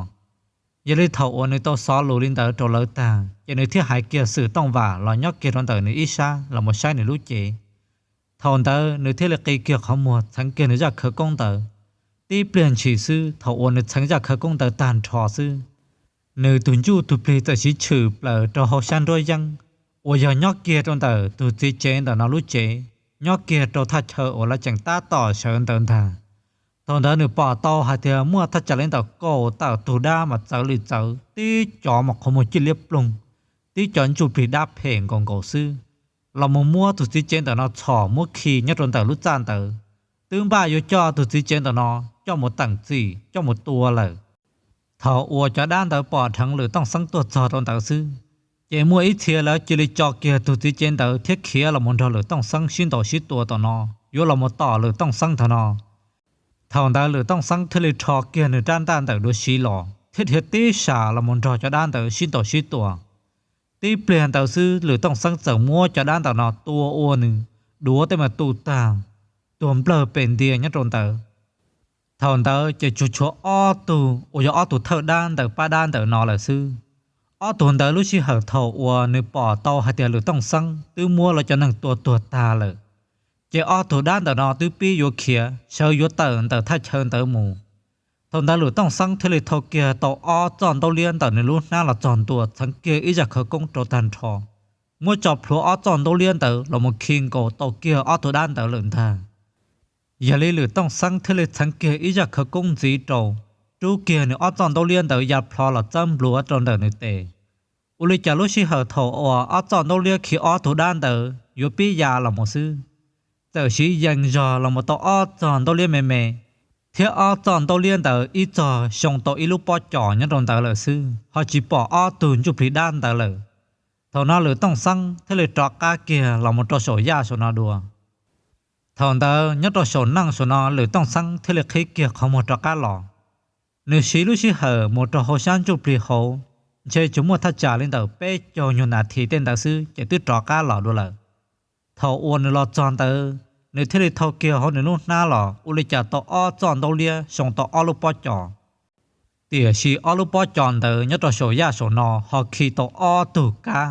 Yog li thaum uas nws tau xov lus li ntawd rau lawv tag ces nws thiaj hais kiag Xwm Tooj Vam los nyob kiag rau ntawm nws ib sab los mus saib nws lub cev. Thaum ntawd nws thiaj li qi kiag qhov muag txheev kiag nws zaj khawv koob ntawd. Tib pliag ntshis xwb thaum uas nws txheev zaj khawv koob ntawd tag nrho xwb, nws tus ntsuj tus plig txawm siv tshwm plaws rau hauv sab nruab yeeb uas yog nyob kiag rau ntawm tus txiv tsev ntawm no lub tsev, nyob kiag rau thaj chaw uas lawv tseem tab tom sawv ntawd ntag. Thaum ntawd nws pom tau hais tias muaj thaj tsam li ntawm kaum tawm tus dab mas txawv li txawv, tib cov mas qhov muag cig liab ploog, tib cov ntsuj plig dab phem nkaus nkaus xwb, los mus muab tus txiv tsev ntawm no txhom muab khi nyob rau ntawm lub txaj ntawd, twb npaj yuav coj tus txiv tsev ntawm no coj mus teem txim coj mus tua lawm. Thaum uas cov dab ntawd pom dheev Lwm Tooj Xeeb tuaj txog rau ntawd xwb, ces muaj ib txhia lawv cia li tso kiag tus txiv tsev ntawd thiab khiav los mus nrog Lwm Tooj Xeeb sib ntaus sib tua tom no, yuav los mus tom Lwm Tooj Xeeb thaum no. Thaum ntawd Lwm Tooj Xeeb thiaj li rho kiag nws rab ntaj ntawm duav siv los thiab dhia tib sam los mus nrog cov dab ntawd sib ntaus sib tua. Tib pliag ntawd xwb Lwm Tooj Xeeb txawm muab cov dab ntawm no tua ua nws duav tej mas tu tag, tuag nplawg pes ntia nyob rau ntawd. Thaum ntawd ces tsuas tshuav ob tug uas yog ob tug thawj dab ntawm pab dab ntawm no lawm xwb. Ob tug ntawd lub sij hawm thaum uas nws pom tau hais tias Lwm Tooj Xeeb twb muab lawv cov neeg tua tuag tag lawm, ces ob tug dab ntawm no twb pib yuav khiav sawv yuav tawm ntawm thaj chaw ntawd mus. Thaum ntawd Lwm Tooj Xeeb thiaj li thau kiag tau ob txoj ntaub liab ntawm nws lub hnab los txog ntua txheev kiag ib zaj khawv koob rau tag nrho, muab tso plhuav ob txoj ntaub liab ntawd los mus khi nkaus tau kiag ob tug dab ntawd lawm ntag. Yog li Lwm Tooj Xeeb thiaj li txheev kiag ib zaj khawv koob ntxiv rau, rub kiag nws ob txoj ntaub liab ntawd ya plho los txawb npluav rau ntawm nws tes. Ua li cas lub sij hawm thaum uas ob txoj ntaub liab khi ob tug dab ntawd yuav pib ya los mus xwb, txawm siv yees zog los mus tau ob txoj ntaub liab me me, thiab ob txoj ntaub liab ntawd ib txog xyoo tau ib lub pob cos nyob rau ntawd lawm xwb, ho tsis pom ob tug ntsuj plig dab ntawd lawm. Thaum no Lwm Tooj Xeeb thiaj li rov qab kiag los mus rau saum yaj saum no dua. Thaum ntawd nyob rau saum neej saum no Lwm Tooj Xeeb thiaj li qhib kiag qhov muag rov qab los. Nws siv lub sij hawm mus rau hauv sab ntsuj plig hauv, ntshe tsuas muaj thaj tsam li ntawm peb caug nyuag nas this tej ntawd xwb ces twb rov qab los dua lawm. Thaum uas nws los txog ntawd, nws thiaj li thau kiag hauv nws lub hnab los ua li cas tau ob txoj ntaub liab xyoo tau ob lub pob cos. Tiam sis ob lub pob cos ntawd nyob rau saum yaj saum no ho khi tau ob tug kab,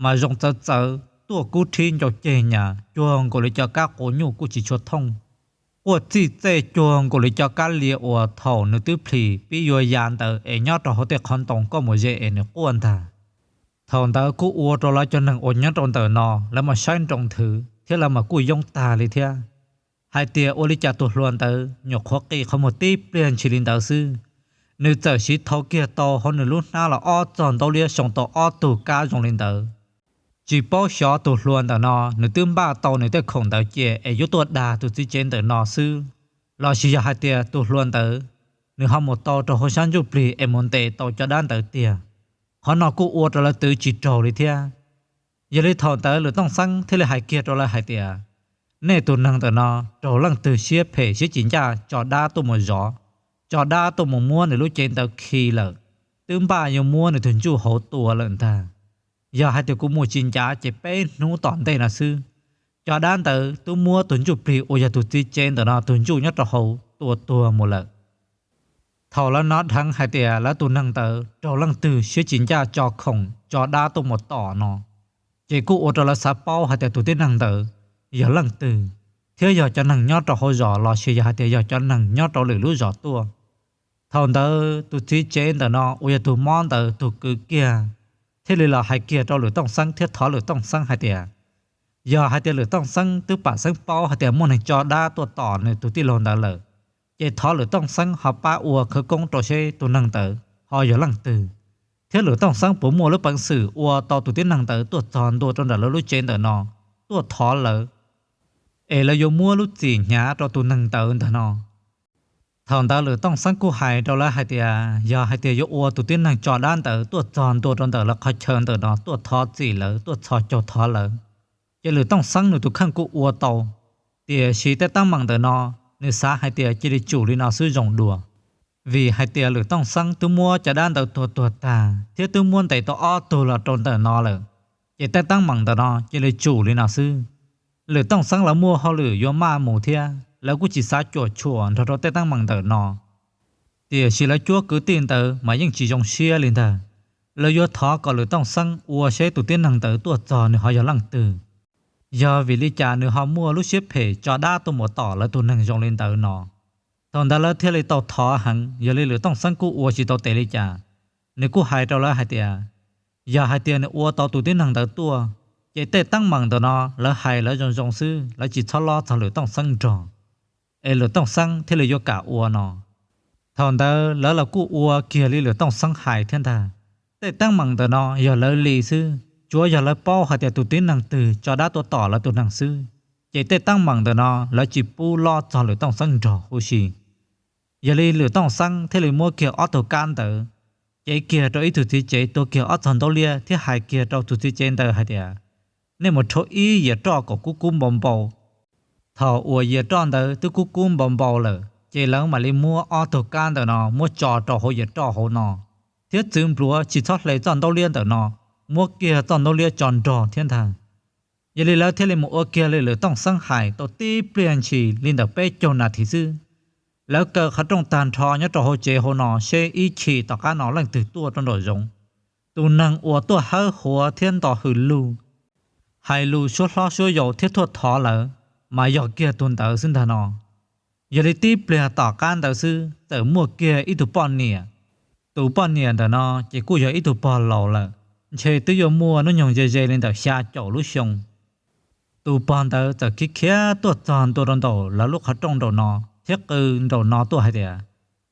mas zoo txawv txawv tuaj kub rhib ncau ceg nyas cuag nkaus li cov kab quav nyuj kuj tsis tshua thooj, quaj txij txej cuag nkaus li cov kab lia uas thaum nws twb plhis pib yuav ya ntawd es nyob rau hauv tej qhov ntoo koj mus ze es nws quaj ntag. Thaum ntawd kuj ua rau lawv cov neeg uas nyob rau ntawm no lawv mas saib nroo nthwv thiab lawv mas kuj yoob tag li thiab, hais tias ua li cas tus hluas ntawd nyuam qhuav qi qhov muag tib pliag ntshis li ntawd xwb, nws txawm siv thau kiag tau hauv nws lub hnab los ob txoj ntaub liab xyoo tau ob tug kab zoo li ntawd. Tsis paub xyov tus hluas ntawm no nws twb npaj tau nws tej khoom ntawd cia es yuav tuaj dag tus txiv tsev ntawm no xwb, lossis yog hais tias tus hluas ntawd nws ho mus tau rau hauv sab ntsuj plig es mus ntes tau cov dab ntawd tiag. Qhov no kuj ua rau lawv twv tsis raug li thiab. Yog li thaum ntawd Lwm Tooj Xeeb thiaj li hais kiag rau lawv hais tias, nej tus neeg ntawm no raug leej twg siab phem siab tsis ncaj tso dab tuaj mus zov, tso dab tuaj mus muab nws lub cev ntawd khi lawm, twb npaj yuav muab nws tus ntsuj hauv tua lawm ntag. Yog hais tias kuv mus tsis ncav ces peb hnub tom ntej no xwb, cov dab ntawd twb muab tus ntsuj plig uas yog tus txiv tsev ntawm no tus ntsuj nyob rau hauv tua tuag mus lawm. Thaum lawv hnov dheev hais tias lawv tus neeg ntawd raug leej twg siab tsis ncaj tso khoom tso dab tuaj mus tom no, ces kuj ua rau lawv xav paub hais tias tus tib neeg ntawd yog leej twg, thiab yog cov neeg nyob rau hauv zos los sis yog hais tias yog cov neeg nyob rau lwm lub zos tuaj. Thaum ntawd tus txiv tsev ntawm no uas yog tus mob ntawd tus kwv kiag thiaj li los hais kiag rau Lwm Tooj Xeeb thiab thov Lwm Tooj Xeeb hais tias, yog hais tias Lwm Tooj Xeeb twb pam xeeb paub hais tias muaj neeg tso dab tuaj tom nws tus tij laug ntawd lawm, ces thov Lwm Tooj Xeeb ho pab ua khawv koob rau seb tus neeg ntawd ho yog leej twg, thiab Lwm Tooj Xeeb puas muaj lub peev xwm ua tau tus tib neeg ntawd tuaj txog ntua rau ntawm lawv lub tsev ntawm no tuaj thov lawv, es lawv yuav muab lub txim hnyav rau tus neeg ntawd ntag no. Thaum ntawd Lwm Tooj Xeeb kuj hais rau lawv hais tias yog hais tias yuav ua tus tib neeg tso dab ntawd tuaj txog ntua rau ntawm lawv qhov chaw ntawm no tuaj thov txim lawv, tuaj txhos caug thov lawv, ces Lwm Tooj Xeeb nws tus kheej kuj ua tau. Tiam sis tej teeb meem ntawm no nws xav hais tias cia li tsum li no xwb zoo dua, vim hais tias Lwm Tooj Xeeb twb muab cov dab ntawd tuag tuag tag thiab twb muab ntes tau ob tug los rau ntawm no lawm, ces tej teeb meem ntawm no cia li tsum li no xwb. Lwm Tooj Xeeb lawv muaj hauj lwm yuav maj mus thiab lawv kuj tsis xav cuam tshuam nrog rau tej teeb meem ntawm no. Tiam sis lawv cuab kwv tij ntawd mas yeej tsis zoo siab li ntag. Lawv yuav thov kom Lwm Tooj Xeeb ua seb tus tib neeg ntawd tuaj txog nws ho yog leej twg, yog vim li cas nws ho muaj lub siab phem tso dab tuaj mus tom lawv tus neeg zoo li ntawd no. Thaum ntawd lawv thiaj li tau thov heev, yog li Lwm Tooj Xeeb kuj ua tsis tau tes li cas. Nws kuj hais rau lawv hais tias, yog hais tias nws ua tau tus tib neeg ntawd tuaj, ces tej teeb meem ntawm no lawv hais lawv zoo zoo xwb, lawv tsis txhob lob txog Lwm Tooj Xeeb nrog, es Lwm Tooj Xeeb thiaj li yuav kam ua no. Thaum ntawd lawv los kuj ua kiag li Lwm Tooj Xeeb hais thiab ntag. Tej teeb meem ntawm no yog lawv li xwb, tsuav yog lawv paub hais tias tus tib neeg twg tso dab tuaj tom lawv tus neeg xwb, ces tej teeb meem ntawm no lawv tsis pub lob txog Lwm Tooj Xeeb nrog huv si. Yog li Lwm Tooj Xeeb thiaj li muab kiag ob tug kab ntawd, cev kiag rau ib tug txiv tsev tuav kiag ob txog ntaub liab thiab hais kiag rau tus txiv tsev ntawd hais tias, nej mus rhaub ib yias roj kom kub kub npau npau. Thaum uas yias roj ntawd twb kub kub npau npau lawm, ces lawv mam li muab ob tug kab ntawm no muab tso rau hauv yias roj hauv no, thiab txwv npluav tsis txhob hle txoj ntaub liab ntawm no, muab kiag txoj ntaub liab tso nrog thiab ntag. Yog li lawv thiaj li mus ua kiag li Lwm Tooj Xeeb hais tau tib pliag ntshis li ntawm peb caug nas this xwb. Lawv kaw qhov rooj tag nrho nyob rau hauv tsev hauv no seb ib chim tom qab no leej twg tuaj rau nraum zoov. Tus neeg uas tuaj hawb huav thiab nto hws lug, hais lus suab hlob suab yau thiab thuaj thov lawv, mas yog kiag tus ntawd xwb ntag no. Yog li tib pliag tom qab ntawd xwb txawm muaj kiag ib tug poj niam. Tus poj niam ntawm no ces kuj yog ib tug pog laus lawm, ntshe twb yuav muaj hnub nyoog ze ze li ntawm xya caum lub xyoo. Tus pog ntawd txawm khiav khiav tuaj txog ntua rau ntawm lawv lub qhov rooj nraum no thiab qw nraum no tuaj hais tias,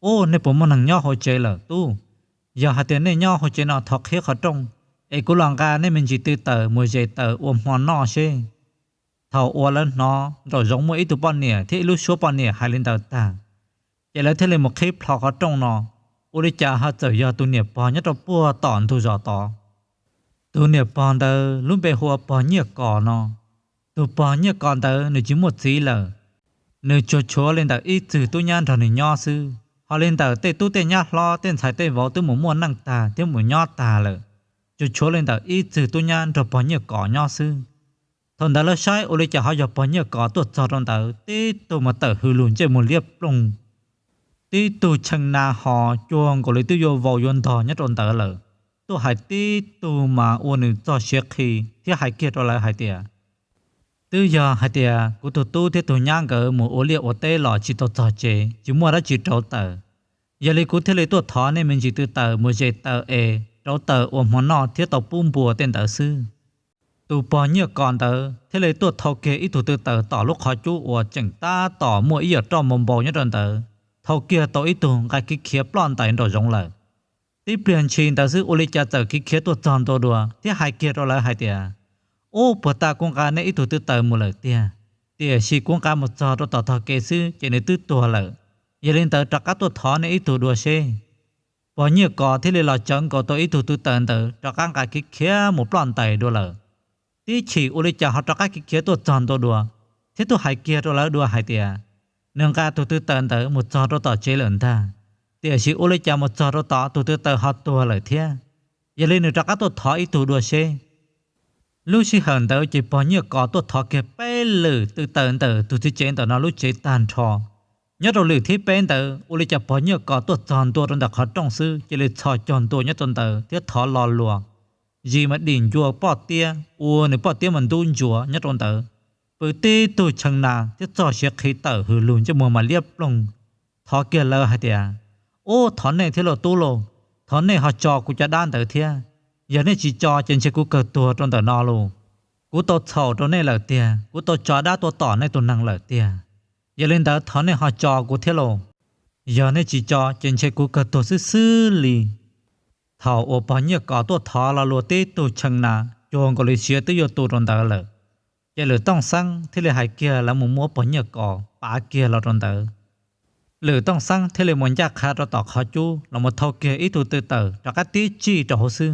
ub, nej puas muaj neeg nyob hauv tsev lawm tub? Yog hais tias nej nyob hauv tsev no thov qhib qhov rooj, es kuv los nqa nej me ntsis tw taws mus zes taws ua hmo noj seb. Thaum uas lawv hnov nraum zoov muaj ib tug poj niam thiab ib lub suab poj niam hais li ntawd tag, ces lawv thiaj li mus qhib plho qhov rooj no. Ua li cas ho txawm yog tus niam pog nyob rau puag tom ntug zos tod. Tus niam pog ntawd lub npe hu ua pog Nyiaj Kos no. Tus pog Nyiaj Kos ntawd nws tsis muaj txiv lawm, nws tsuas tshuav li ntawm ib txwg tub nyab nrog nws nyob xwb. Ho li ntawm tej tub tej nyab hlob tej ntxhais tej vauv twb mus muaj neej tag thiab mus nyob tag lawm, tsuas tshuav li ntawm ib txwg tub nyab nrog pog Nyiaj Kos nyob xwb. Thaum ntawd lawv saib ua li cas ho yog pog Nyiaj Kos tuaj txog rau ntawd, tib tug mas tawm hws lug ntsej muag liab ploog, tib tug tshee na ho cuag nkaus li twb yuav vau yuav ntog nyob rau ntawd lawm, tuaj hais tib tug mas ua nws txog siav qhi thiab hais kiag rau lawv hais tias, twb yog hais tias kuv tus tub thiab tus nyab nkawd mus ua liaj ua teb los tsis tau txog tsev, tsis muaj dab tsi rauv taws. Yog li kuv thiaj li tuaj thov nej me ntsis tw taws mus zes taws es rauv taws ua hmo noj thiab tau pub npua tej ntawd xwb. Tus pog Nyiaj Kos ntawd thiaj li tuaj thau kiag ib tug tw taws tom lub qhov cub uas tseem tab tom muaj ib yam roj npau npau nyob rau ntawd, thau kiag tau ib tug nqa khiav khiav ploj ntais nraum zoov lawm. Tib pliag ntshis ntawd xwb ua li cas txawm khiav khiav tuaj txog ntua dua thiab hais kiag rau lawv hais tias, ub, puag ta kuv nqa nej ib tug tw taws mus lawm tiag, tiam sis kuv nqa mus txog rau tom tog kev xwb ces nws twb tuag lawm. Yog li ntawd rov qab tuaj thov nej ib tug dua seb. Pog Nyiaj Kos thiaj li los tsawv nkaus tau ib tug tw taws ntawd rov qab nqa khiav khiav mus ploj ntais dua lawm. Tib chim ua li cas ho rov qab khiav khiav tuaj txog ntua dua, thiab tuaj hais kiag rau lawv dua hais tias, nws nqa tus tw taws ntawd mus txog rau tom tsev lawm ntag, tiam sis ua li cas mus txog rau tod tus tw taws ho tuag lawm thiab. Yog li nws rov qab tuaj thov ib tug dua seb. Lub sij hawm ntawd ces pog Nyiaj Kos tuaj thov kiag peb lwm tw taws ntawm tus txiv tsev ntawm no lub tsev tag nrho. Nyob rau lwm thib peb ntawd ua li cas pog Nyiaj Kos tuaj txog ntua rau ntawm qhov rooj xwb cia li txhos caug ntua nyob rau ntawd thiab thov lo lus, zis mas dim ncua poj tiab ua nws poj tiab mas ntub ntsuav nyob rau ntawd. pw tib tug tshee na thiab txog siav qhi tawm hws lug ntsej muag mas liab ploog, thov kiag lawv hais tias, Ub, thov nej thiab lauj tub lauj, thov nej ho tso kuv cov dab ntawd thiab. Yog nej tsis tso ces ntshe kuv kawg tuag rau ntawm no lauj. Kuv tau txhaum rau nej lawm tiag, kuv tau tso dab tuaj tom nej tus neeg lawm tiag. Yog li ntawd thov nej ho tso kuv thiab lauj. Yog nej tsis tso ces ntshe kuv kawg tuag xwb xwb li. Thaum uas pog Nyiaj Kos tuaj thov lo lus tib tug tshee na, cuag nkaus li siav twb yuav tu rau ntawd lawm, ces Lwm Tooj Xeeb thiaj li hais kiag lawv mus muab pog Nyiaj Kos pav kiag los rau ntawd. Lwm Tooj Xeeb thiaj li mus ncaj qha rau tom qhov cub los mus thau kiag ib tug tw tawm rov qab tib tsij rau hauv xwb.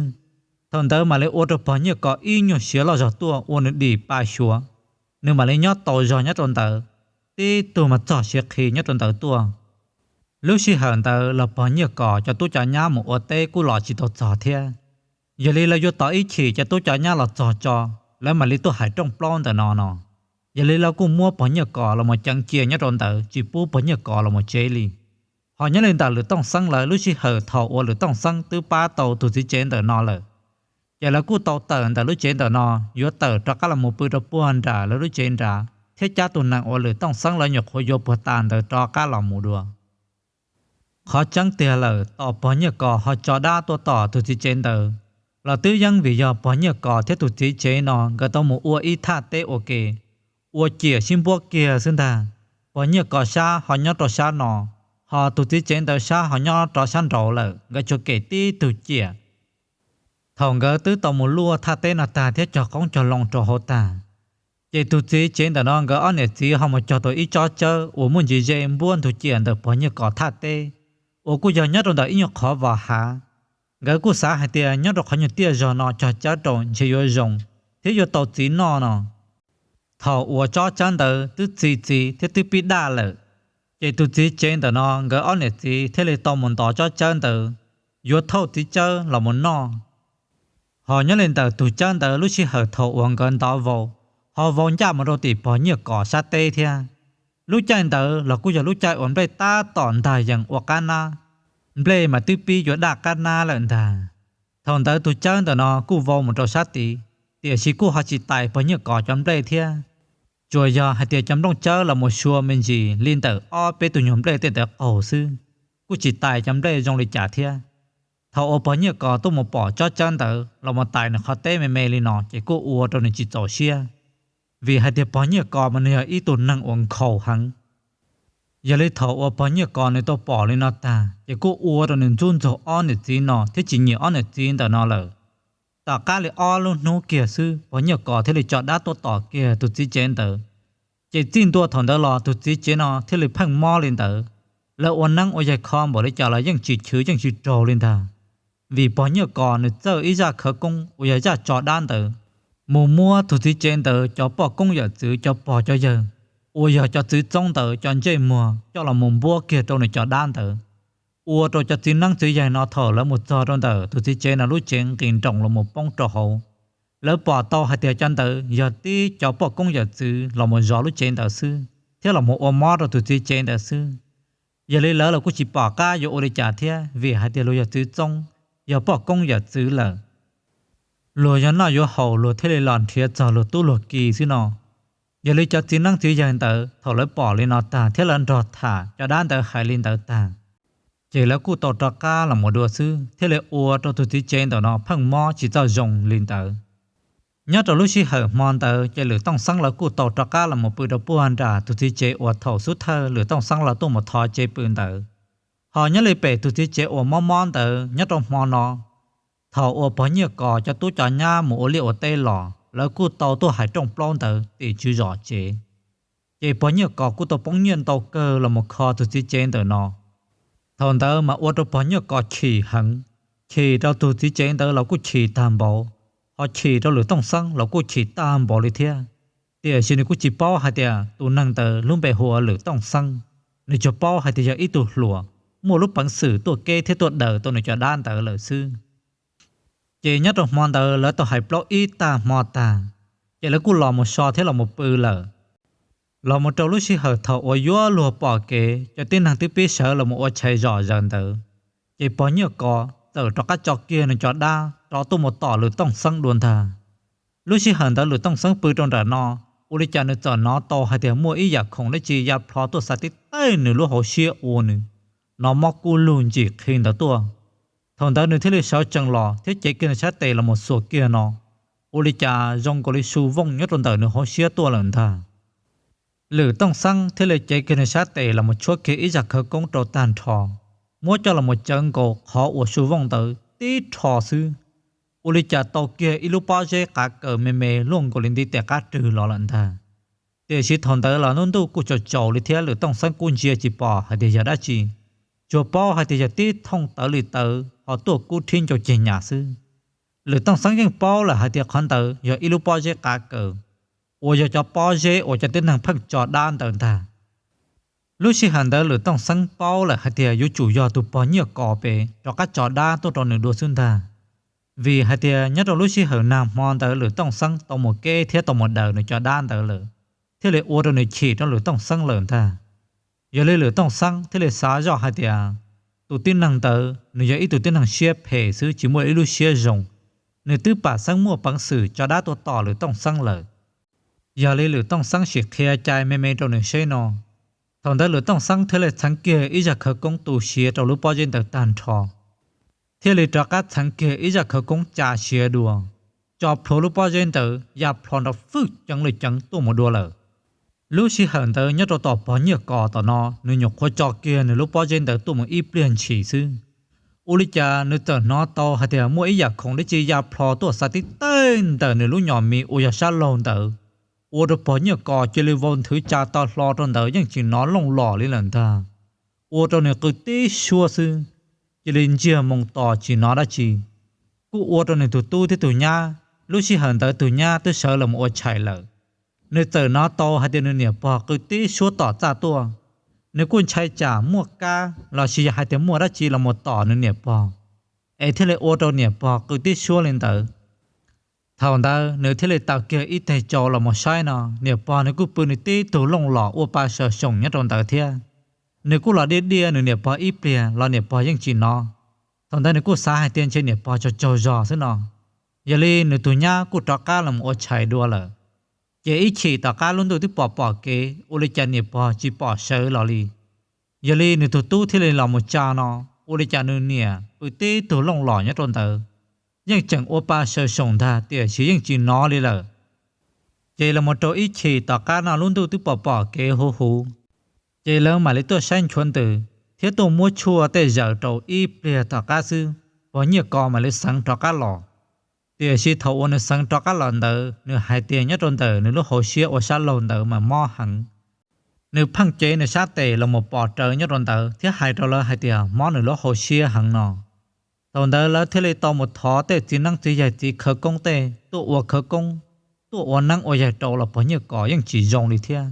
Thaum ntawd mam li ua rau pog Nyiaj Kos ib nyuag siav loj zog tuaj ua nws dim pa xyuav, nws mam li nyob tau zog nyob rau ntawd, tib tug mas txog siav qhi nyob rau ntawd tuaj. Lub sij hawm ntawd los pog Nyiaj Kos cov tub cov nyab mus ua teb kuj los tsis tau txog thiab. Yog li lawv yuav tos ib chim cov tub cov nyab los txog tso, lawv mam li tuaj hais rooj plaub ntawm no no. Yog li lawv kuj muab pog Nyiaj Kos los mus ceev cia nyob rau ntawd tsis pub pog Nyiaj Kos los mus tsev li. Ho nyob li ntawm Lwm Tooj Xeeb lawv, lub sij hawm thaum uas Lwm Tooj Xeeb twb pab tau tus txiv tsev ntawm no lawm, ces lawv kuj tau tawm ntawm lub tsev ntawm no, yuav tawm rov qab los mus pw rau puag nram lawv lub tsev nrad thiab cab tus nees uas Lwm Tooj Xeeb lawv nyuam qhuav yuav puag ta ntawd rov qab los mus dua. Qhov tseeb tiag lawm, tos pog Nyiaj Kos ho tso dab tuaj tom tus txiv tsev ntawd los twb yeej vim yog pog Nyiaj Kos thiab tus txiv tsev no nkawd tau mus ua ib thaj teb ua ke, ua ciam sib npuab kiag xwb ntag. Pog Nyiaj Kos sab ho nyob rau sab no, ho tus txiv tsev ntawd sab ho nyob rau sab nraud lawm, nkawd tsuas kem tib tug ciam. Thaum nkawd twb tau mus luaj thaj teb no tag thiab cog qoob cog loo rau hauv tag, ces tus txiv tsev ntawm no nkawd ob niam txiv ho mus cog tau ib tsob tsawb uas muaj ntsis ze npuab ntug ciam ntawm pog Nyiaj Kos thaj teb, uas kuj yog nyob rau ntawm ib nyuag qhov vos hav. Nkawd kuj xav hais tias nyob rau qhov nyuag tiaj zog no cog tsawb rau ntshe yuav zoo thiab yuav tau txiv noj no. Thaum uas tsob tsawb ntawd twb txi txiv thiab twb pib daj lawm, ces tus txiv tsev ntawm no nkawd ob niam txiv thiaj li tau mus ntov tsob tsawb ntawd, yuav thauj txiv tsawb los mus noj. Ho nyob li ntawm tus tsawb ntawd lub sij hawm thaum uas nkawd ntov vau, ho vau ncaj mus rau tim pog Nyiaj Kos sab teb thiab. Lub caij ntawd los kuj yog lub caij uas nplej tab tom ntag yees ua qab nab, nplej mas twb pib yuav daj qab nab lawm ntag. Thaum ntawd tus tsawb ntawm no kuj vau mus rau sab tid, tiam sis kuj ho tsis tais pog Nyiaj Kos cov nplej thiab. Tsuas yog hais tias cov nplooj tsawb los mus sua me ntsis li ntawm ob peb tug nyuag nplej tej ntawd qaug xwb, kuj tsis tais cov nplej zoo li cas thiab. Thaum uas pog Nyiaj Kos tuaj mus pom tsob tsawb ntawd los mus tais nws qhov teb me me li no ces kuj ua rau nws tsis txaus siab, vim hais tias pog Nyiaj Kos mas nws yog ib tug neeg uas nkhaus heev. Yog li thaum uas pog Nyiaj Kos nws tau pom li no tag ces kuj ua rau nws ntxub ntxaug ob niam txiv no thiab tsis nyiam ob niam txiv ntawm no lawm. Tom qab li ob lub hnub kiag xwb pog Nyiaj Kos thiaj li tso dab tuaj tom kiag tus txiv tsev ntawd. Ces txij ntua thaum ntawd los tus txiv tsev no thiaj li pheej mob li ntawd. Lawv ua neeb ua yaig kho npaum li cas los yeej tsis chwv yeej tsis raug li ntag. Vim pog Nyiaj Kos nws txawj ib zaj khawv koob uas yog zaj tso dab ntawd, mus muab tus txiv tsev ntawd cov poj koob yawm txwv cov pog cov yawg uas yog cov txwv txoob ntawd cov ntsej muag coj los mus npuab kiag rau nws cov dab ntawd. Ua rau cov txiv neeb txiv yaig no thaum lawv mus txog rau ntawm tus txiv tsev no lub tsev nqis nroos los mus poob rau hauv. Lawv pom tau hais tias cov ntawd yog tib cov poj koob yawm txwv los mus zov lub tsev ntawd xwb thiab los mus ua mob rau tus txiv tsev ntawd xwb. Yog li lawv los kuj tsis pom qab yuav ua li cas thiab vim hais tias luag yog txwv txoob, yog poj koob yawm txwv lawm. Luag yog noj yuav haus luag thiaj li los nrhiav txog luag tub luag ki xwb no. Yog li cov txiv neeb txiv yaig ntawd thaum lawv pom li no tag thiab lawv nrog tham cov dab ntawd hais li ntawd tag, ces lawv kuj tau rov qab los mus dua xwb thiaj li ua rau tus txiv tsev ntawm no pheej mob tsis txawj zoo li ntawd. Nyob rau lub sij hawm hmo ntawd ces Lwm Tooj Xeeb lawv kuj tau rov qab los mus pw rau puag nram tus txiv tsev uas thaum xub thawj Lwm Tooj Xeeb lawv tuaj mus thov tsev pw ntawd. Ho nyob li pem tus txiv tsev uas mob mob ntawd nyob rau hmo no, thaum uas pog Nyiaj Kos cov tub cov nyab mus ua liaj ua teb los lawv kuj tau tuaj hais rooj plaub ntawd tim tswv zos tsev. Ces pog Nyiaj Kos kuj tau poob nyiaj ntau kawg los mus kho tus txiv tsev ntawm no. Thaum ntawd mas ua rau pog Nyiaj Kos chim heev, chim rau tus txiv tsev ntawd los kuj chim tag npaum, ho chim rau Lwm Tooj Xeeb los kuj chim tag npaum li thiab. Tiam sis nws kuj tsis paub hais tias tus neeg ntawd lub npe hu ua Lwm Tooj Xeeb, nws tsuas paub hais tias yog ib tug hluas muaj lub peev xwm tuaj keb thiab tuaj daws tau nws cov dab ntawd lawm xwb. Ces nyob rau hmo ntawd lawv tau hais plaub ib tag hmo tag, ces lawv kuj los mus so thiab los mus pw lawm. Los mus rau lub sij hawm thaum uas yuav luag pom kev cov tib neeg twb pib sawv los mus ua tshais zom zaws ntawd, ces pog Nyiaj Kos txawm rov qab tso kiag nws cov dab rov tuaj mus tom Lwm Tooj Xeeb dua ntag. Lub sij hawm ntawd Lwm Tooj Xeeb pw rau nram no, ua li cas nws txawm hnov tau hais tias muaj ib yam khoom dab tsi ya plho tuaj xa tib teg nws lub hauv siab ua nws hnov mob kub lug ntsim qhi ntawd tuaj. Thaum ntawd nws thiaj li sawv tsees los thiab cev kiag nws sab tes los mus xuas kiag no, ua li cas zoo nkaus li su vooj nyob rau ntawm nws hauv siab tuaj lawm ntag. Lwm Tooj Xeeb thiaj li cev kiag nws sab tes los mus tshuab kiag ib zaj khawv koob rau tag nrho, muab coj los mus cawv nkaus qhov uas su vooj ntawd tib rho xwb, ua li cas tau kiag ib lub pob zeb qav kaws me me luaj nkaus li ntiv tes qab rwg los lawm ntag. Tiam sis thaum ntawd los lub ntuj kuj tsaus tsaus li thiab Lwm Tooj Xeeb kuj ntsia tsis pom hais tias yog dab tsi, tsuas paub hais tias yog tib thooj tawv li tawv ho tuaj kub rhib ncau ceg nyas xwb. Lwm Tooj Xeeb yeej paub lawm hais tias qhov ntawd yog ib lub pob zeb qav kaws, uas yog cov pob zeb uas cov tib neeg pheej tso dab ntawd ntag. Lub sij hawm ntawd Lwm Tooj Xeeb paub lawm hais tias yuav tsum yog tus pog Nyiaj Kos pem rov qab tso dab tuaj rau nws dua xwb ntag, vim hais tias nyob rau lub sij hawm nag hmo ntawd Lwm Tooj Xeeb tau mus keb thiab tau mus daws nws cov dab ntawd lawm, thiaj li ua rau nws chim rau Lwm Tooj Xeeb lawm ntag. Yog li Lwm Tooj Xeeb thiaj li xav zoj hais tias tus tib neeg ntawd nws yog ib tug tib neeg siab phem xwb, tsis muaj ib lub siab zoo, nws twb pam xeeb muaj peev xwm tso dab tuaj tom Lwm Tooj Xeeb lawm. Yog li Lwm Tooj Xeeb sim qhia cai me me rau nws seb no. Thaum ntawd Lwm Tooj Xeeb thiaj li txheev kiag ib zaj khawv koob tu siav rau lub pob zeb ntawd tag nrho, thiaj li rov qab txheev kiag ib zaj khawv koob tsa siav dua, tso plhuav lub pob zeb ntawd ya plho nrov fwj ceev li ceev tuaj mus dua lawm. Lub sij hawm ntawd nyob rau tom pog Nyiaj Kos tom no, nws nyuam qhuav tso kiag nws lub pob zeb ntawd tuaj mus ib pliag ntshis xwb, ua li cas nws txawm hnov tau hais tias muaj ib yam khoom dab tsi ya plho tuaj xa tib teg ntawm nws lub nyom mis uas yog sab laug ntawd, ua rau pog Nyiaj Kos cia li vau nthwv tsa to hlo rau ntawd yeej tsis hnov looj los li lawm ntag. Ua rau nws qw tib suab xwb, cia li ntsiag moo tos tsis hnov dab tsi. Kuj ua rau nws tus tub thiab tus nyab, lub sij hawm ntawd tus nyab twb sawv los mus ua tshais lawm, nws txawm hnov tau hais tias nws niam pog qw tib suab tom txaj tuaj. Nws kuj ntshai tsam muaj kab los sis yog hais tias muaj dab tsi los mus tom nws niam pog, es thiaj li ua rau niam pog qw tib suab li ntawd. Thaum ntawd nws thiaj li taws kiag ib teg tsau los mus saib no, niam pog nws kuj pw nws tib tug looj los ua pa saw soom nyob rau ntawd thiab. Nws kuj los diaj diaj nws niam pog ib pliag los niam pog yeej tsis hnov. Thaum ntawd nws kuj xav hais tias ntshe niam pog tsaug tsaug zog xwb no. Yog li nws tus nyab kuj rov qab los ua tshais dua lawm. Ces ib chim tom qab lub ntuj twb pom pom kev, ua li cas niam pog tsis pom sawv los li. Yog li nws tus tub thiaj li los mus tsa no, ua li cas nws niam pw tib tug looj los nyob rau ntawd, yeej tseem ua pa saw soom ntag tiam sis yeej tsis hnov li lawm. Ces los mus rau ib chim tom qab no lub ntuj twb pom pom kev huv huv, ces lawv mam li tuaj saib nchuav ntws thiab tuaj muab tshuaj tej zaws rau ib pliag tom qab xwb, pog Nyiaj Kos mam li xeev rov qab los. Tiam sis thaum uas nws xeev rov qab los ntawd, nws hais tias nyob rau ntawm nws lub hauv siab uas sab laug ntawd mas mob heev. Nws pheej cev nws sab tes los mus pos rawv nyob rau ntawd thiab hais rau lawv hais tias mob nws lub hauv siab heev no. Thaum ntawd lawv thiaj li tau mus thov tej txiv neeb txiv yaig txiv khawv koob tej tuaj ua khawv koob, tuaj ua neeb ua yaig rau los pog Nyiaj Kos yeej tsis zoo li thiab.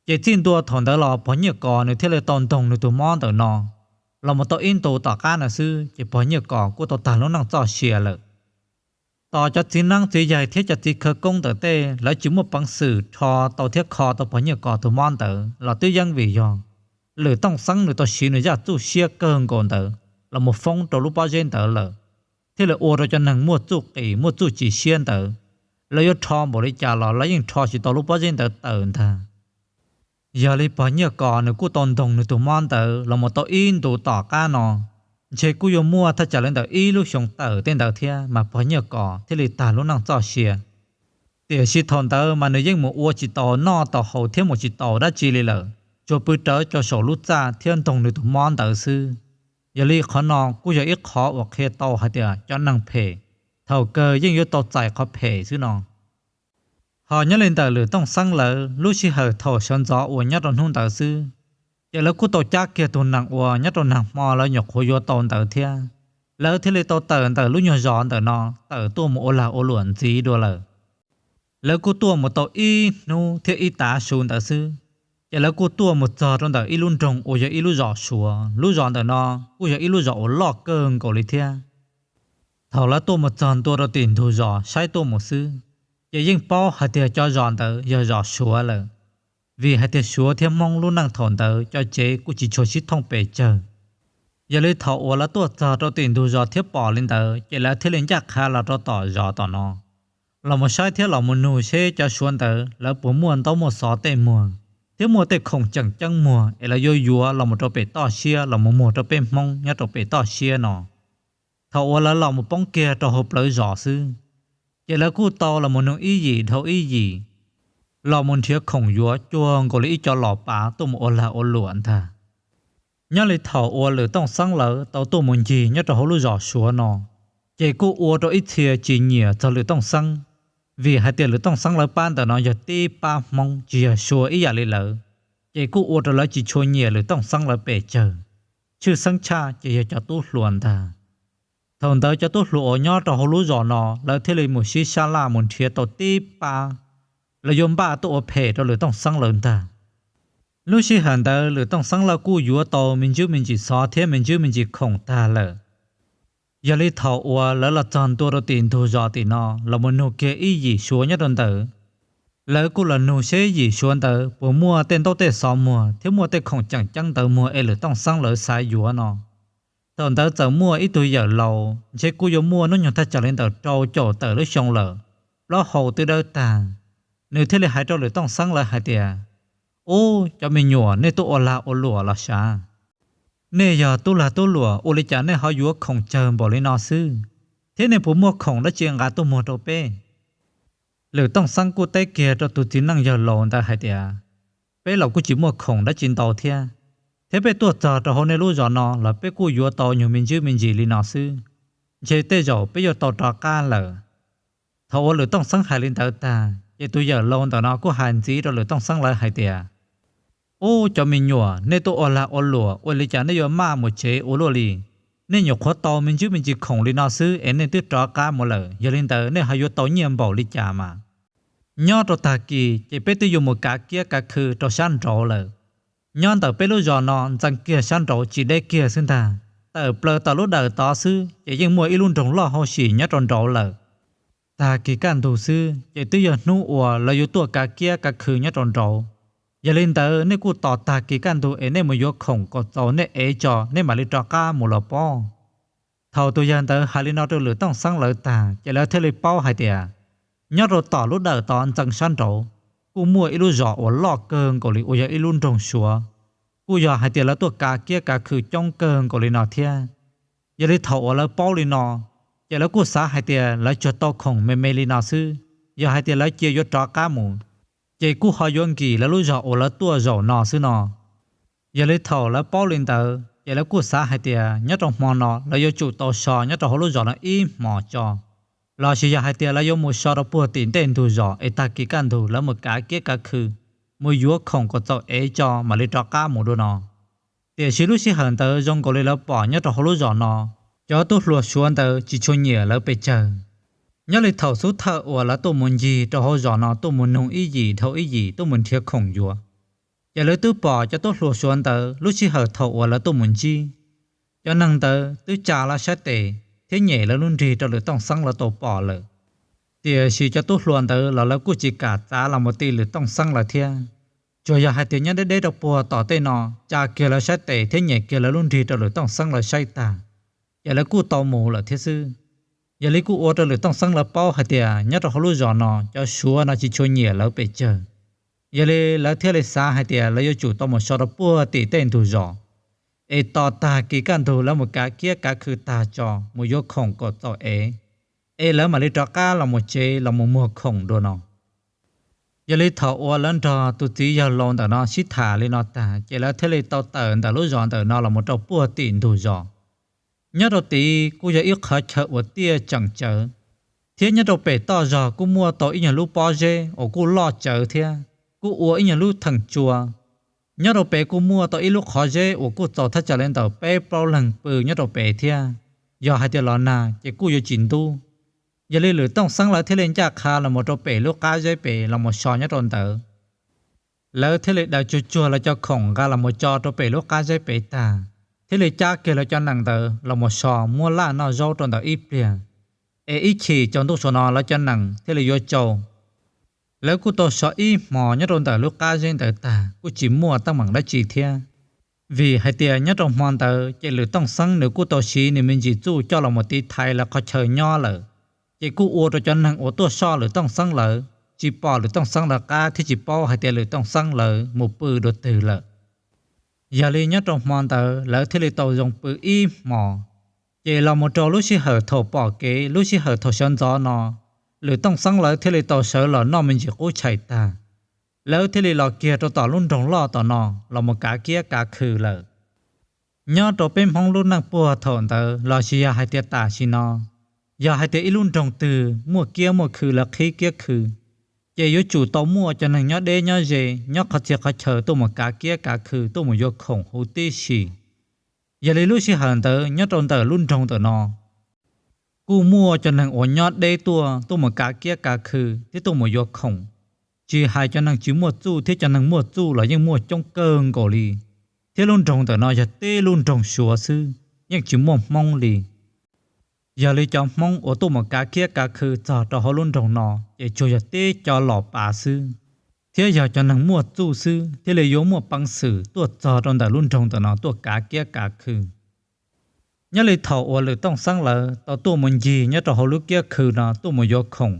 Ces txij ntua thaum ntawd los pog Nyiaj Kos nws thiaj li tau ntoog nws tus mob ntawm no. Los mus tau ib ntus tom qab no xwb ces pog Nyiaj Kos kuj tau tag lub neej txoj sia lawm. Tos cov txiv neeb txiv yaig thiab cov txiv khawv koob ntawm tej lawv tsis muaj peev xwm rho tau thiab kho tau pog Nyiaj Kos tus mob ntawd los twb yeej vim yog Lwm Tooj Xeeb nws tau siv nws zaj txuj siab kawg nkaus ntawd los mus foob rau lub pob zeb ntawd lawm, thiaj li ua rau cov neeg muaj txuj qis muaj txuj tsis siab ntawd, lawv yuav rho npaum li cas los lawv yeej rho tsis tau lub pob zeb ntawd tawm ntag. Yog li pog Nyiaj Kos nws kuj tau ntoog nws tus mob ntawd los mus tau ib ntus tom qab no, ntshe kuj yuav muaj thaj tsam li ntawm ib lub xyoo tawm tej ntawd thiab mas pog Nyiaj Kos thiaj li tag lub neej txoj sia. Tiam sis thaum ntawd mas nws yeej mus ua tsis tau noj tau haus thiab mus tsis tau dab tsi li lawm, tsuas pw rawv rau saum lub txaj thiab ntoog nws tus mob ntawd xwb. Yog li qhov no kuj yog ib qhov uas qhia tau hais tias cov neeg phem thaum kawg yeej yuav tau txais qhov phem xwb no. Ho nyob li ntawm Lwm Tooj Xeeb lawv lub sij hawm thaum sawv ntxov uas nyob rau hnub ntawd xwb, ces lawv kuj tau cab kiag tus nees uas nyob rau nag hmo lawv nyuam qhuav yuav tau ntawd thiab. Lawv thiaj li tau tawm ntawm lub nyuag zos ntawm no tawm tuaj mus ua lag ua luam ntxiv dua lawm. Lawv kuj tuaj mus tau ib hnub thiab ib tav su ntawd xwb, ces lawv kuj tuaj mus txog rau ntawm ib lub nroog uas yog ib lub zos Suav. Lub zos ntawm no kuj yog ib lub zos uas loj kawg nkaus li thiab. Thaum lawv tuaj mus txog ntua rau tim ntug zos saib tuaj mus xwb, ces yeej paub hais tias cov zos ntawd yog zos Suav lawm, vim hais tias Suav thiab Hmoob lub neej thaum ntawd cov tsev kuj tsis tshua sib thooj pes tsawg. Yog li thaum uas lawv tuaj txog rau tim ntug zos thiab pom li ntawd ces lawv thiaj li ncaj qha los rau tom zos tom no. los mus saib thiab los mus nug seb cov Suav ntawd lawv puas muaj ntaub muaj xov tej muag thiab muaj tej khoom tseem ceeb muag es lawv yuav yuav los mus rau pem toj siab los mus muag rau peb Hmoob nyob rau pem toj siab no. Thaum uas lawv los mus poob kiag rau hauv plawv zos xwb, ces lawv kuj tau los mus nug ib yim dhau ib yim, los mus nrhiav khoom yuav cuag nkaus li ib co los pav tuaj mus ua lag ua luam ntag. Nyob li thaum uas Lwm Tooj Xeeb lawv tau tuaj mus ncig nyob rau hauv lub zos Suav no, ces kuj ua rau ib txhia tsis nyiam txog Lwm Tooj Xeeb, vim hais tias Lwm Tooj Xeeb lawv pab ntawm no yog tib pab Hmoob tsis yog Suav ib yam li lawv, ces kuj ua rau lawv tsis tshua nyiam Lwm Tooj Xeeb lawv pes tsawg. Tshwj xeeb tshaj ces yog cov tub hluas ntag. Thaum ntawd cov tub hluas uas nyob rau hauv lub zos no lawv thiaj li mus sib sab laj mus nrhiav tau tib pab, lawv yuav npaj tuaj ua phem rau Lwm Tooj Xeeb lawv ntag. Lub sij hawm ntawd Lwm Tooj Xeeb lawv kuj yuav tau me ntsis me ntsis xov thiab me ntsis me ntsis khoom tag lawm. Yog li thaum uas lawv los txog ntua rau tim ntug zos tim no los mus nug kiag ib yim Suav nyob rau ntawd, lawv kuj los nug seb yim Suav ntawd puas muaj tej ntaub tej xov muag thiab muaj tej khoom tseem ceeb ntawd muag es Lwm Tooj Xeeb lawv xav yuav no. Thaum ntawd txawm muaj ib tug yawm laus ntshe kuj yuav muaj hnub nyoog thaj tsam li ntawm rau caum tawm lub xyoo lawm, plaub hau twb dawb tag. Nws thiaj li hais rau Lwm Tooj Xeeb lawv hais tias, Ub, cov me nyuam, nej tuaj ua lag ua luam los sav? Nej yog tub lag tub luam ua li cas nej ho yuav khoom tsawg npaum li no xwb? Thiab nej puas muaj khoom dab tsi nqa tuaj muag rau peb? Lwm Tooj Xeeb kuj teb kiag rau tus txiv neej yawg laus ntawd hais tias, Peb los kuj tsis muaj khoom dab tsi ntau thiab, thiab peb tuaj txog rau hauv nej lub zos no los peb kuj yuav tau nyuag me ntsis me ntsis li no xwb, ntshe tej zaum peb yuav tau rov qab lawm. Thaum uas Lwm Tooj Xeeb hais li ntawd tag ces tus yawm laus ntawm no kuj hais ntxiv rau Lwm Tooj Xeeb lawv hais tias, Ub, cov me nyuam, nej tuaj ua lag ua luam ua li cas nej yuav maj mus tsev ua luaj li? Nej nyuam qhuav tau me ntsis me ntsis khoom li no xwb es nej twb rov qab mus lawm, yog li ntawd nej ho yuav tau nyiaj npaum li cas mas? Nyob rau tag kis ces peb twb yuav mus kav kiab kav khw rau sab nraud lawm. Nyob ntawm peb lub zos no ntxeev kiag sab nraud tsis deb kiag xwb ntag, tawm plaws tom lub dawm tod xwb ces yeej muaj ib lub nroog loj hauj sim nyob rau nraud lawm. Tag kis kaj ntug xwb ces twb yog hnub uas lawv yuav tuaj kav kiab kav khw nyob rau nraud. Yog li ntawd nej kuj tos tag kis kaj ntug es nej mus yuav khoom kom txaus nej ev tso nej mam li rov qab mus los pob. Thaum tus yawg ntawd hais li no rau Lwm Tooj Xeeb lawv tag ces lawv thiaj li paub hais tias, nyob rau tom lub dawm tod ntxeev sab nraud kuj muaj ib lub zos uas loj kawg nkaus li uas yog ib lub nroog Suav, kuj yog hais tias lawv tuaj kav kiab kav khw coob kawg nkaus li no thiab. Yog li thaum uas lawv paub li no, ces lawv kuj xav hais tias lawv tsuas tau khoom me me li no xwb, yog hais tias lawv cia yuav rov qab mus, ces kuj ho yuav nkim lawv lub zos uas lawv tuaj zaum no xwb no. Yog li thaum lawv paub li ntawd ces lawv kuj xav hais tias nyob rau hmo no lawv yuav tsum tau so nyob rau hauv lub zos no ib hmos tso, lossis yog hais tias lawv yuav mus so rau puag tim ntej ntug zos es tag kis kaj ntug lawv mus kav kiab kav khw, mus yuav khoom kom txaus ev tso mam li rov qab mus dua no. Tiam sis lub sij hawm ntawd zoo nkaus li lawv pom nyob rau hauv lub zos no, cov tub hluas Suav ntawd tsis tshua nyiam lawv pes tsawg. Nyob li thaum xub thawj uas lawv tuaj mus ncig rau hauv zos no tuaj mus nug ib yim dhau ib yim tuaj mus nrhiav khoom yuav, ces lawv twb pom cov tub hluas Suav ntawd lub sij hawm thaum uas lawv tuaj mus ntsib. Cov neeg ntawd twb tsa lawv sab tes thiab nyem lawv lub nrig rau Lwm Tooj Xeeb lawv tau pom lawm. Tiam sis cov tub hluas ntawd los lawv kuj tsis kam txav los mus ti Lwm Tooj Xeeb lawv thiab. Tsuas yog hais tias nyob deb deb rau puag tom tej no tsa kiag lawv sab tes thiab nyem kiag lawv lub nrig rau Lwm Tooj Xeeb lawv saib tag, ces lawv kuj tau mus lawm thiab xwb. Yog li kuj ua rau Lwm Tooj Xeeb lawv paub hais tias nyob rau hauv lub zos no cov Suav no tsis tshua nyiam lawv pes tsawg. Yog li lawv thiaj li xav hais tias lawv yuav tsum tau mus so rau puag tim tej ntug zos, es tos tag kis kaj ntug lawv mus kav kiab kav khw tag tso mus yuav khoom kom txaus ev, es lawv mam li rov qab los mus tsev los mus muag khoom dua no. Yog li thaum uas lawv nrog tus txiv yawg laus ntawm no sib tham li no tag ces lawv thiaj li tau tawm ntawm lub zos ntawm no los mus rau puag tim ntug zos. Nyob rau tid kuj yog ib qhov chaw uas tiaj tseem tsawv, thiab nyob rau pem toj zog kuj muaj tau ib nyuag lub pob zeb uas kuj loj tsawv thiab kuj ua ib nyuag lub theem tsua. Nyob rau pem kuj muaj tau ib lub qhov zeb uas kuj txaus thaj tsam li ntawm peb plaub leeg pw nyob rau pem thiab, yog hais tias los nag ces kuj yuav tsis ntub. Yog li Lwm Tooj Xeeb lawv thiaj li ncaj qha los mus rau pem lub qab zeb pem los mus so nyob rau ntawd. Lawv thiaj li daws tsuag tsuag lawv cov khoom nqa los mus tso rau pem lub qab zeb pem tag, thiaj li cab kiag lawv cov nees ntawd los mus so muab laj noj zaub rau ntawd ib pliag, es ib chim tsaus ntuj saum no lawv cov nees thiaj li yuav tsau. Lawv kuj tau so ib hmos nyob rau ntawm lub qab zeb ntawd tag kuj tsis muaj teeb meem dab tsi thiab, vim hais tias nyob rau hmo ntawd ces Lwm Tooj Xeeb nws kuj tau siv nws me ntsis txuj coj los mus tiv thaiv lawv qhov chaw nyob lawm. Ces kuj ua rau cov neeg uas tuaj soj Lwm Tooj Xeeb lawv tsis pom Lwm Tooj Xeeb lawv qab thiab tsis paub hais tias Lwm Tooj Xeeb lawv mus pw dua twg lawm. Yog li nyob rau hmo ntawd lawv thiaj li tau zoo pw ib hmos. Ces los mus rau lub sij hawm thaum pom kev, lub sij hawm thaum sawv ntxov no, Lwm Tooj Xeeb lawv thiaj li tau sawv los noj me ntsis qub tshais tag, lawv thiaj li los kiag rau tom lub nroog loj tom no los mus kav kiab kav khw lawm. Nyob rau peb Hmoob lub neej puag thaum ntawd los sis yog hais tias tam sim no, yog hais tias ib lub nroog twg muaj kiab muaj khw, lawv qhib kiab khw, ces yuav tsum tau muaj cov neeg nyob deb nyob ze, nyob qhov txhia qhov chaw tuaj mus kav kiab kav khw, tuaj mus yuav khoom huv tib si. Yog li lub sij hawm ntawd nyob rau ntawm lub nroog ntawm no kuj muaj cov neeg uas nyob deb tuaj, tuaj mus kav kiab kav khw thiab tuaj mus yuav khoom. Tsis hais cov neeg tsis muaj txuj thiab cov neeg muaj txuj los yeej muaj coob kawg nkaus li, thiab lub nroog ntawm no yog tib lub nroog Suav xwb, yeej tsis muaj Hmoob li. Yog li cov Hmoob uas tuaj mus kav kiab kav khw txog rau hauv lub nroog no ces tsuas yog tib cov los pav xwb, thiab yog cov neeg muaj txuj xwb thiaj li yuav muaj peev xwm tuaj txog rau ntawm lub nroog ntawm no tuaj kav kiab kav khw. Nyob li thaum uas Lwm Tooj Xeeb lawv tau tuaj mus ncig nyob rau hauv lub kiab khw no tuaj mus yuav khoom,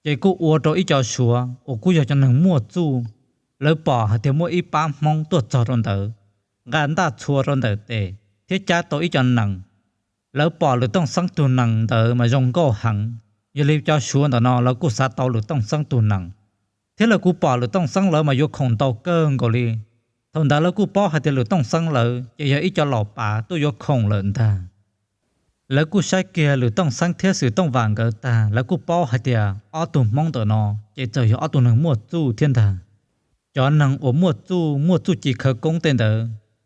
ces kuj ua rau ib co Suav uas kuj yog cov neeg muaj txuj, lawv pom hais tias muaj ib pab Hmoob tuaj txog rau ntawd, nqa ntaj txhua rau ntawm tes thiab cab tau ib co nees. Lawv pom Lwm Tooj Xeeb tug nees ntawd mas zoo nkauj heev, yog li cov Suav ntawm no lawv kuj xav tau Lwm Tooj Xeeb tug nees, thiab lawv kuj pom Lwm Tooj Xeeb lawv mas yuav khoom ntau kawg nkaus li. Thaum ntawd lawv kuj paub hais tias Lwm Tooj Xeeb lawv ces yog ib co los pav tuaj yuav khoom lawm ntag. Lawv kuj saib kiag Lwm Tooj Xeeb thiab Xwm Tooj Vam nkawd tag, lawv kuj paub hais tias ob tug Hmoob ntawm no ces txawm yog ob tug neeg muaj txuj thiab ntag. Cov neeg uas muaj txuj, muaj txuj ci khawv koob tej ntawd,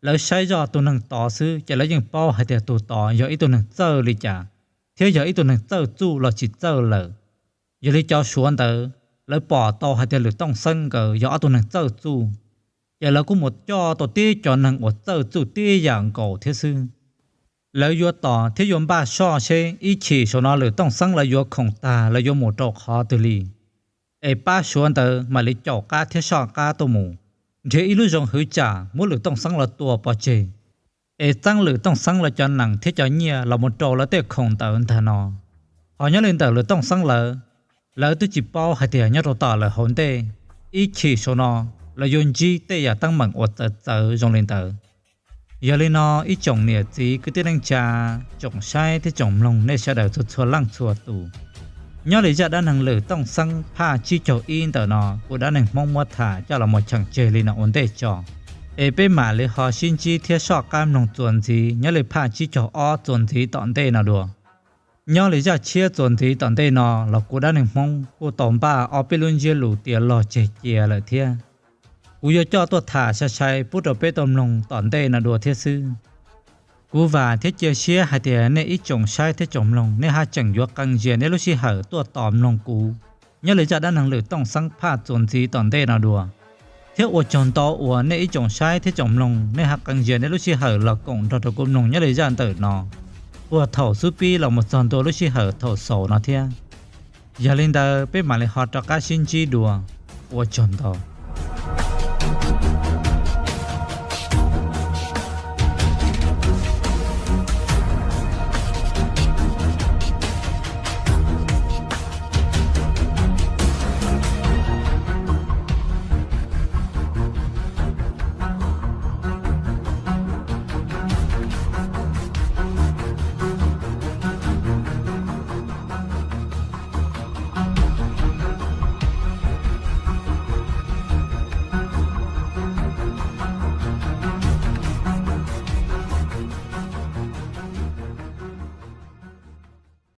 lawv saib zoj tus neeg tod xwb ces lawv yeej paub hais tias tus tod yog ib tug neeg txawj li cas, thiab yog ib tug neeg txawj txuj los tsis txawj lawm. Yog li cov Suav ntawd lawv pom tau hais tias Lwm Tooj Xeeb nkawd yog ob tug neeg txawj txuj, ces lawv kuj mus coj tau tib cov neeg uas txawj txuj tib yam nkaus thiab xwb. Lawv yuav tos thiab yuav npaj soj seb ib chim saum no Lwm Tooj Xeeb lawv yuav khoom tag lawv yuav mus rau qhov twg li, es pab Suav ntawd mam li caum qab thiab soj qab tuaj mus, nrhiav ib lub zoo hwv tsam muab Lwm Tooj Xeeb lawv tua pov tseg, es txeeb Lwm Tooj Xeeb lawv cov nees thiab cov nyiaj los mus rau lawv tej khoom ntawd ntag no. Ho nyob li ntawm Lwm Tooj Xeeb lawv, lawv twb tsis paub hais tias nyob rau tom lawv hauv ntej, ib chim saum no lawv yuav ntsib tej yam teeb meem uas txawv txawv zoo li ntawd. Yog li no ib tsoom niam txiv kwv tij neej tsa, tsoom saib thiab tsoom mloog nej sawv daws txhua txhua leej txhua tus, nyob li zaj dab neeg Lwm Tooj Xeeb phaj tsib caug ib ntawm no kuv Dab Neeg Hmoob muab tham coj los mus cheem tseg li no ua ntej tso, es peb mam li ho sib ntsib thiab soj qab mloog txuas ntxiv nyob li phaj tsib caug ob txuas ntxiv tom ntej no dua. Nyob li zaj tshiab txuas ntxiv tom ntej no los kuv Dab Neeg Hmoob kuj tau npaj ob peb lub ntsiab lus tiav log tseg cia lawm thiab. Kuv yuav coj tuaj tham sai sai pub rau peb tau mloog tom ntej no dua thiab xwb. Kuv vam thiab cia siab hais tias nej ib tsoom saib thiab tsoom mloog nej haj tseem yuav qee zias nej lub sij hawm tuaj tos mloog kuv nyob li zaj dab neeg Lwm Tooj Xeeb phaj txuas ntxiv tom ntej no dua. Thiab ua tsaug ntau uas nej ib tsoom saib thiab tsoom mloog nej haj qee zias nej lub sij hawm los koom nrog rau kuv mloog nyob li zaj ntawm no, puag thaum xub pib los mus txog ntua lub sij hawm thaum xaus no thiab. Yog li ntawd peb mam li ho rov qab sib ntsib dua. Ua tsaug ntau.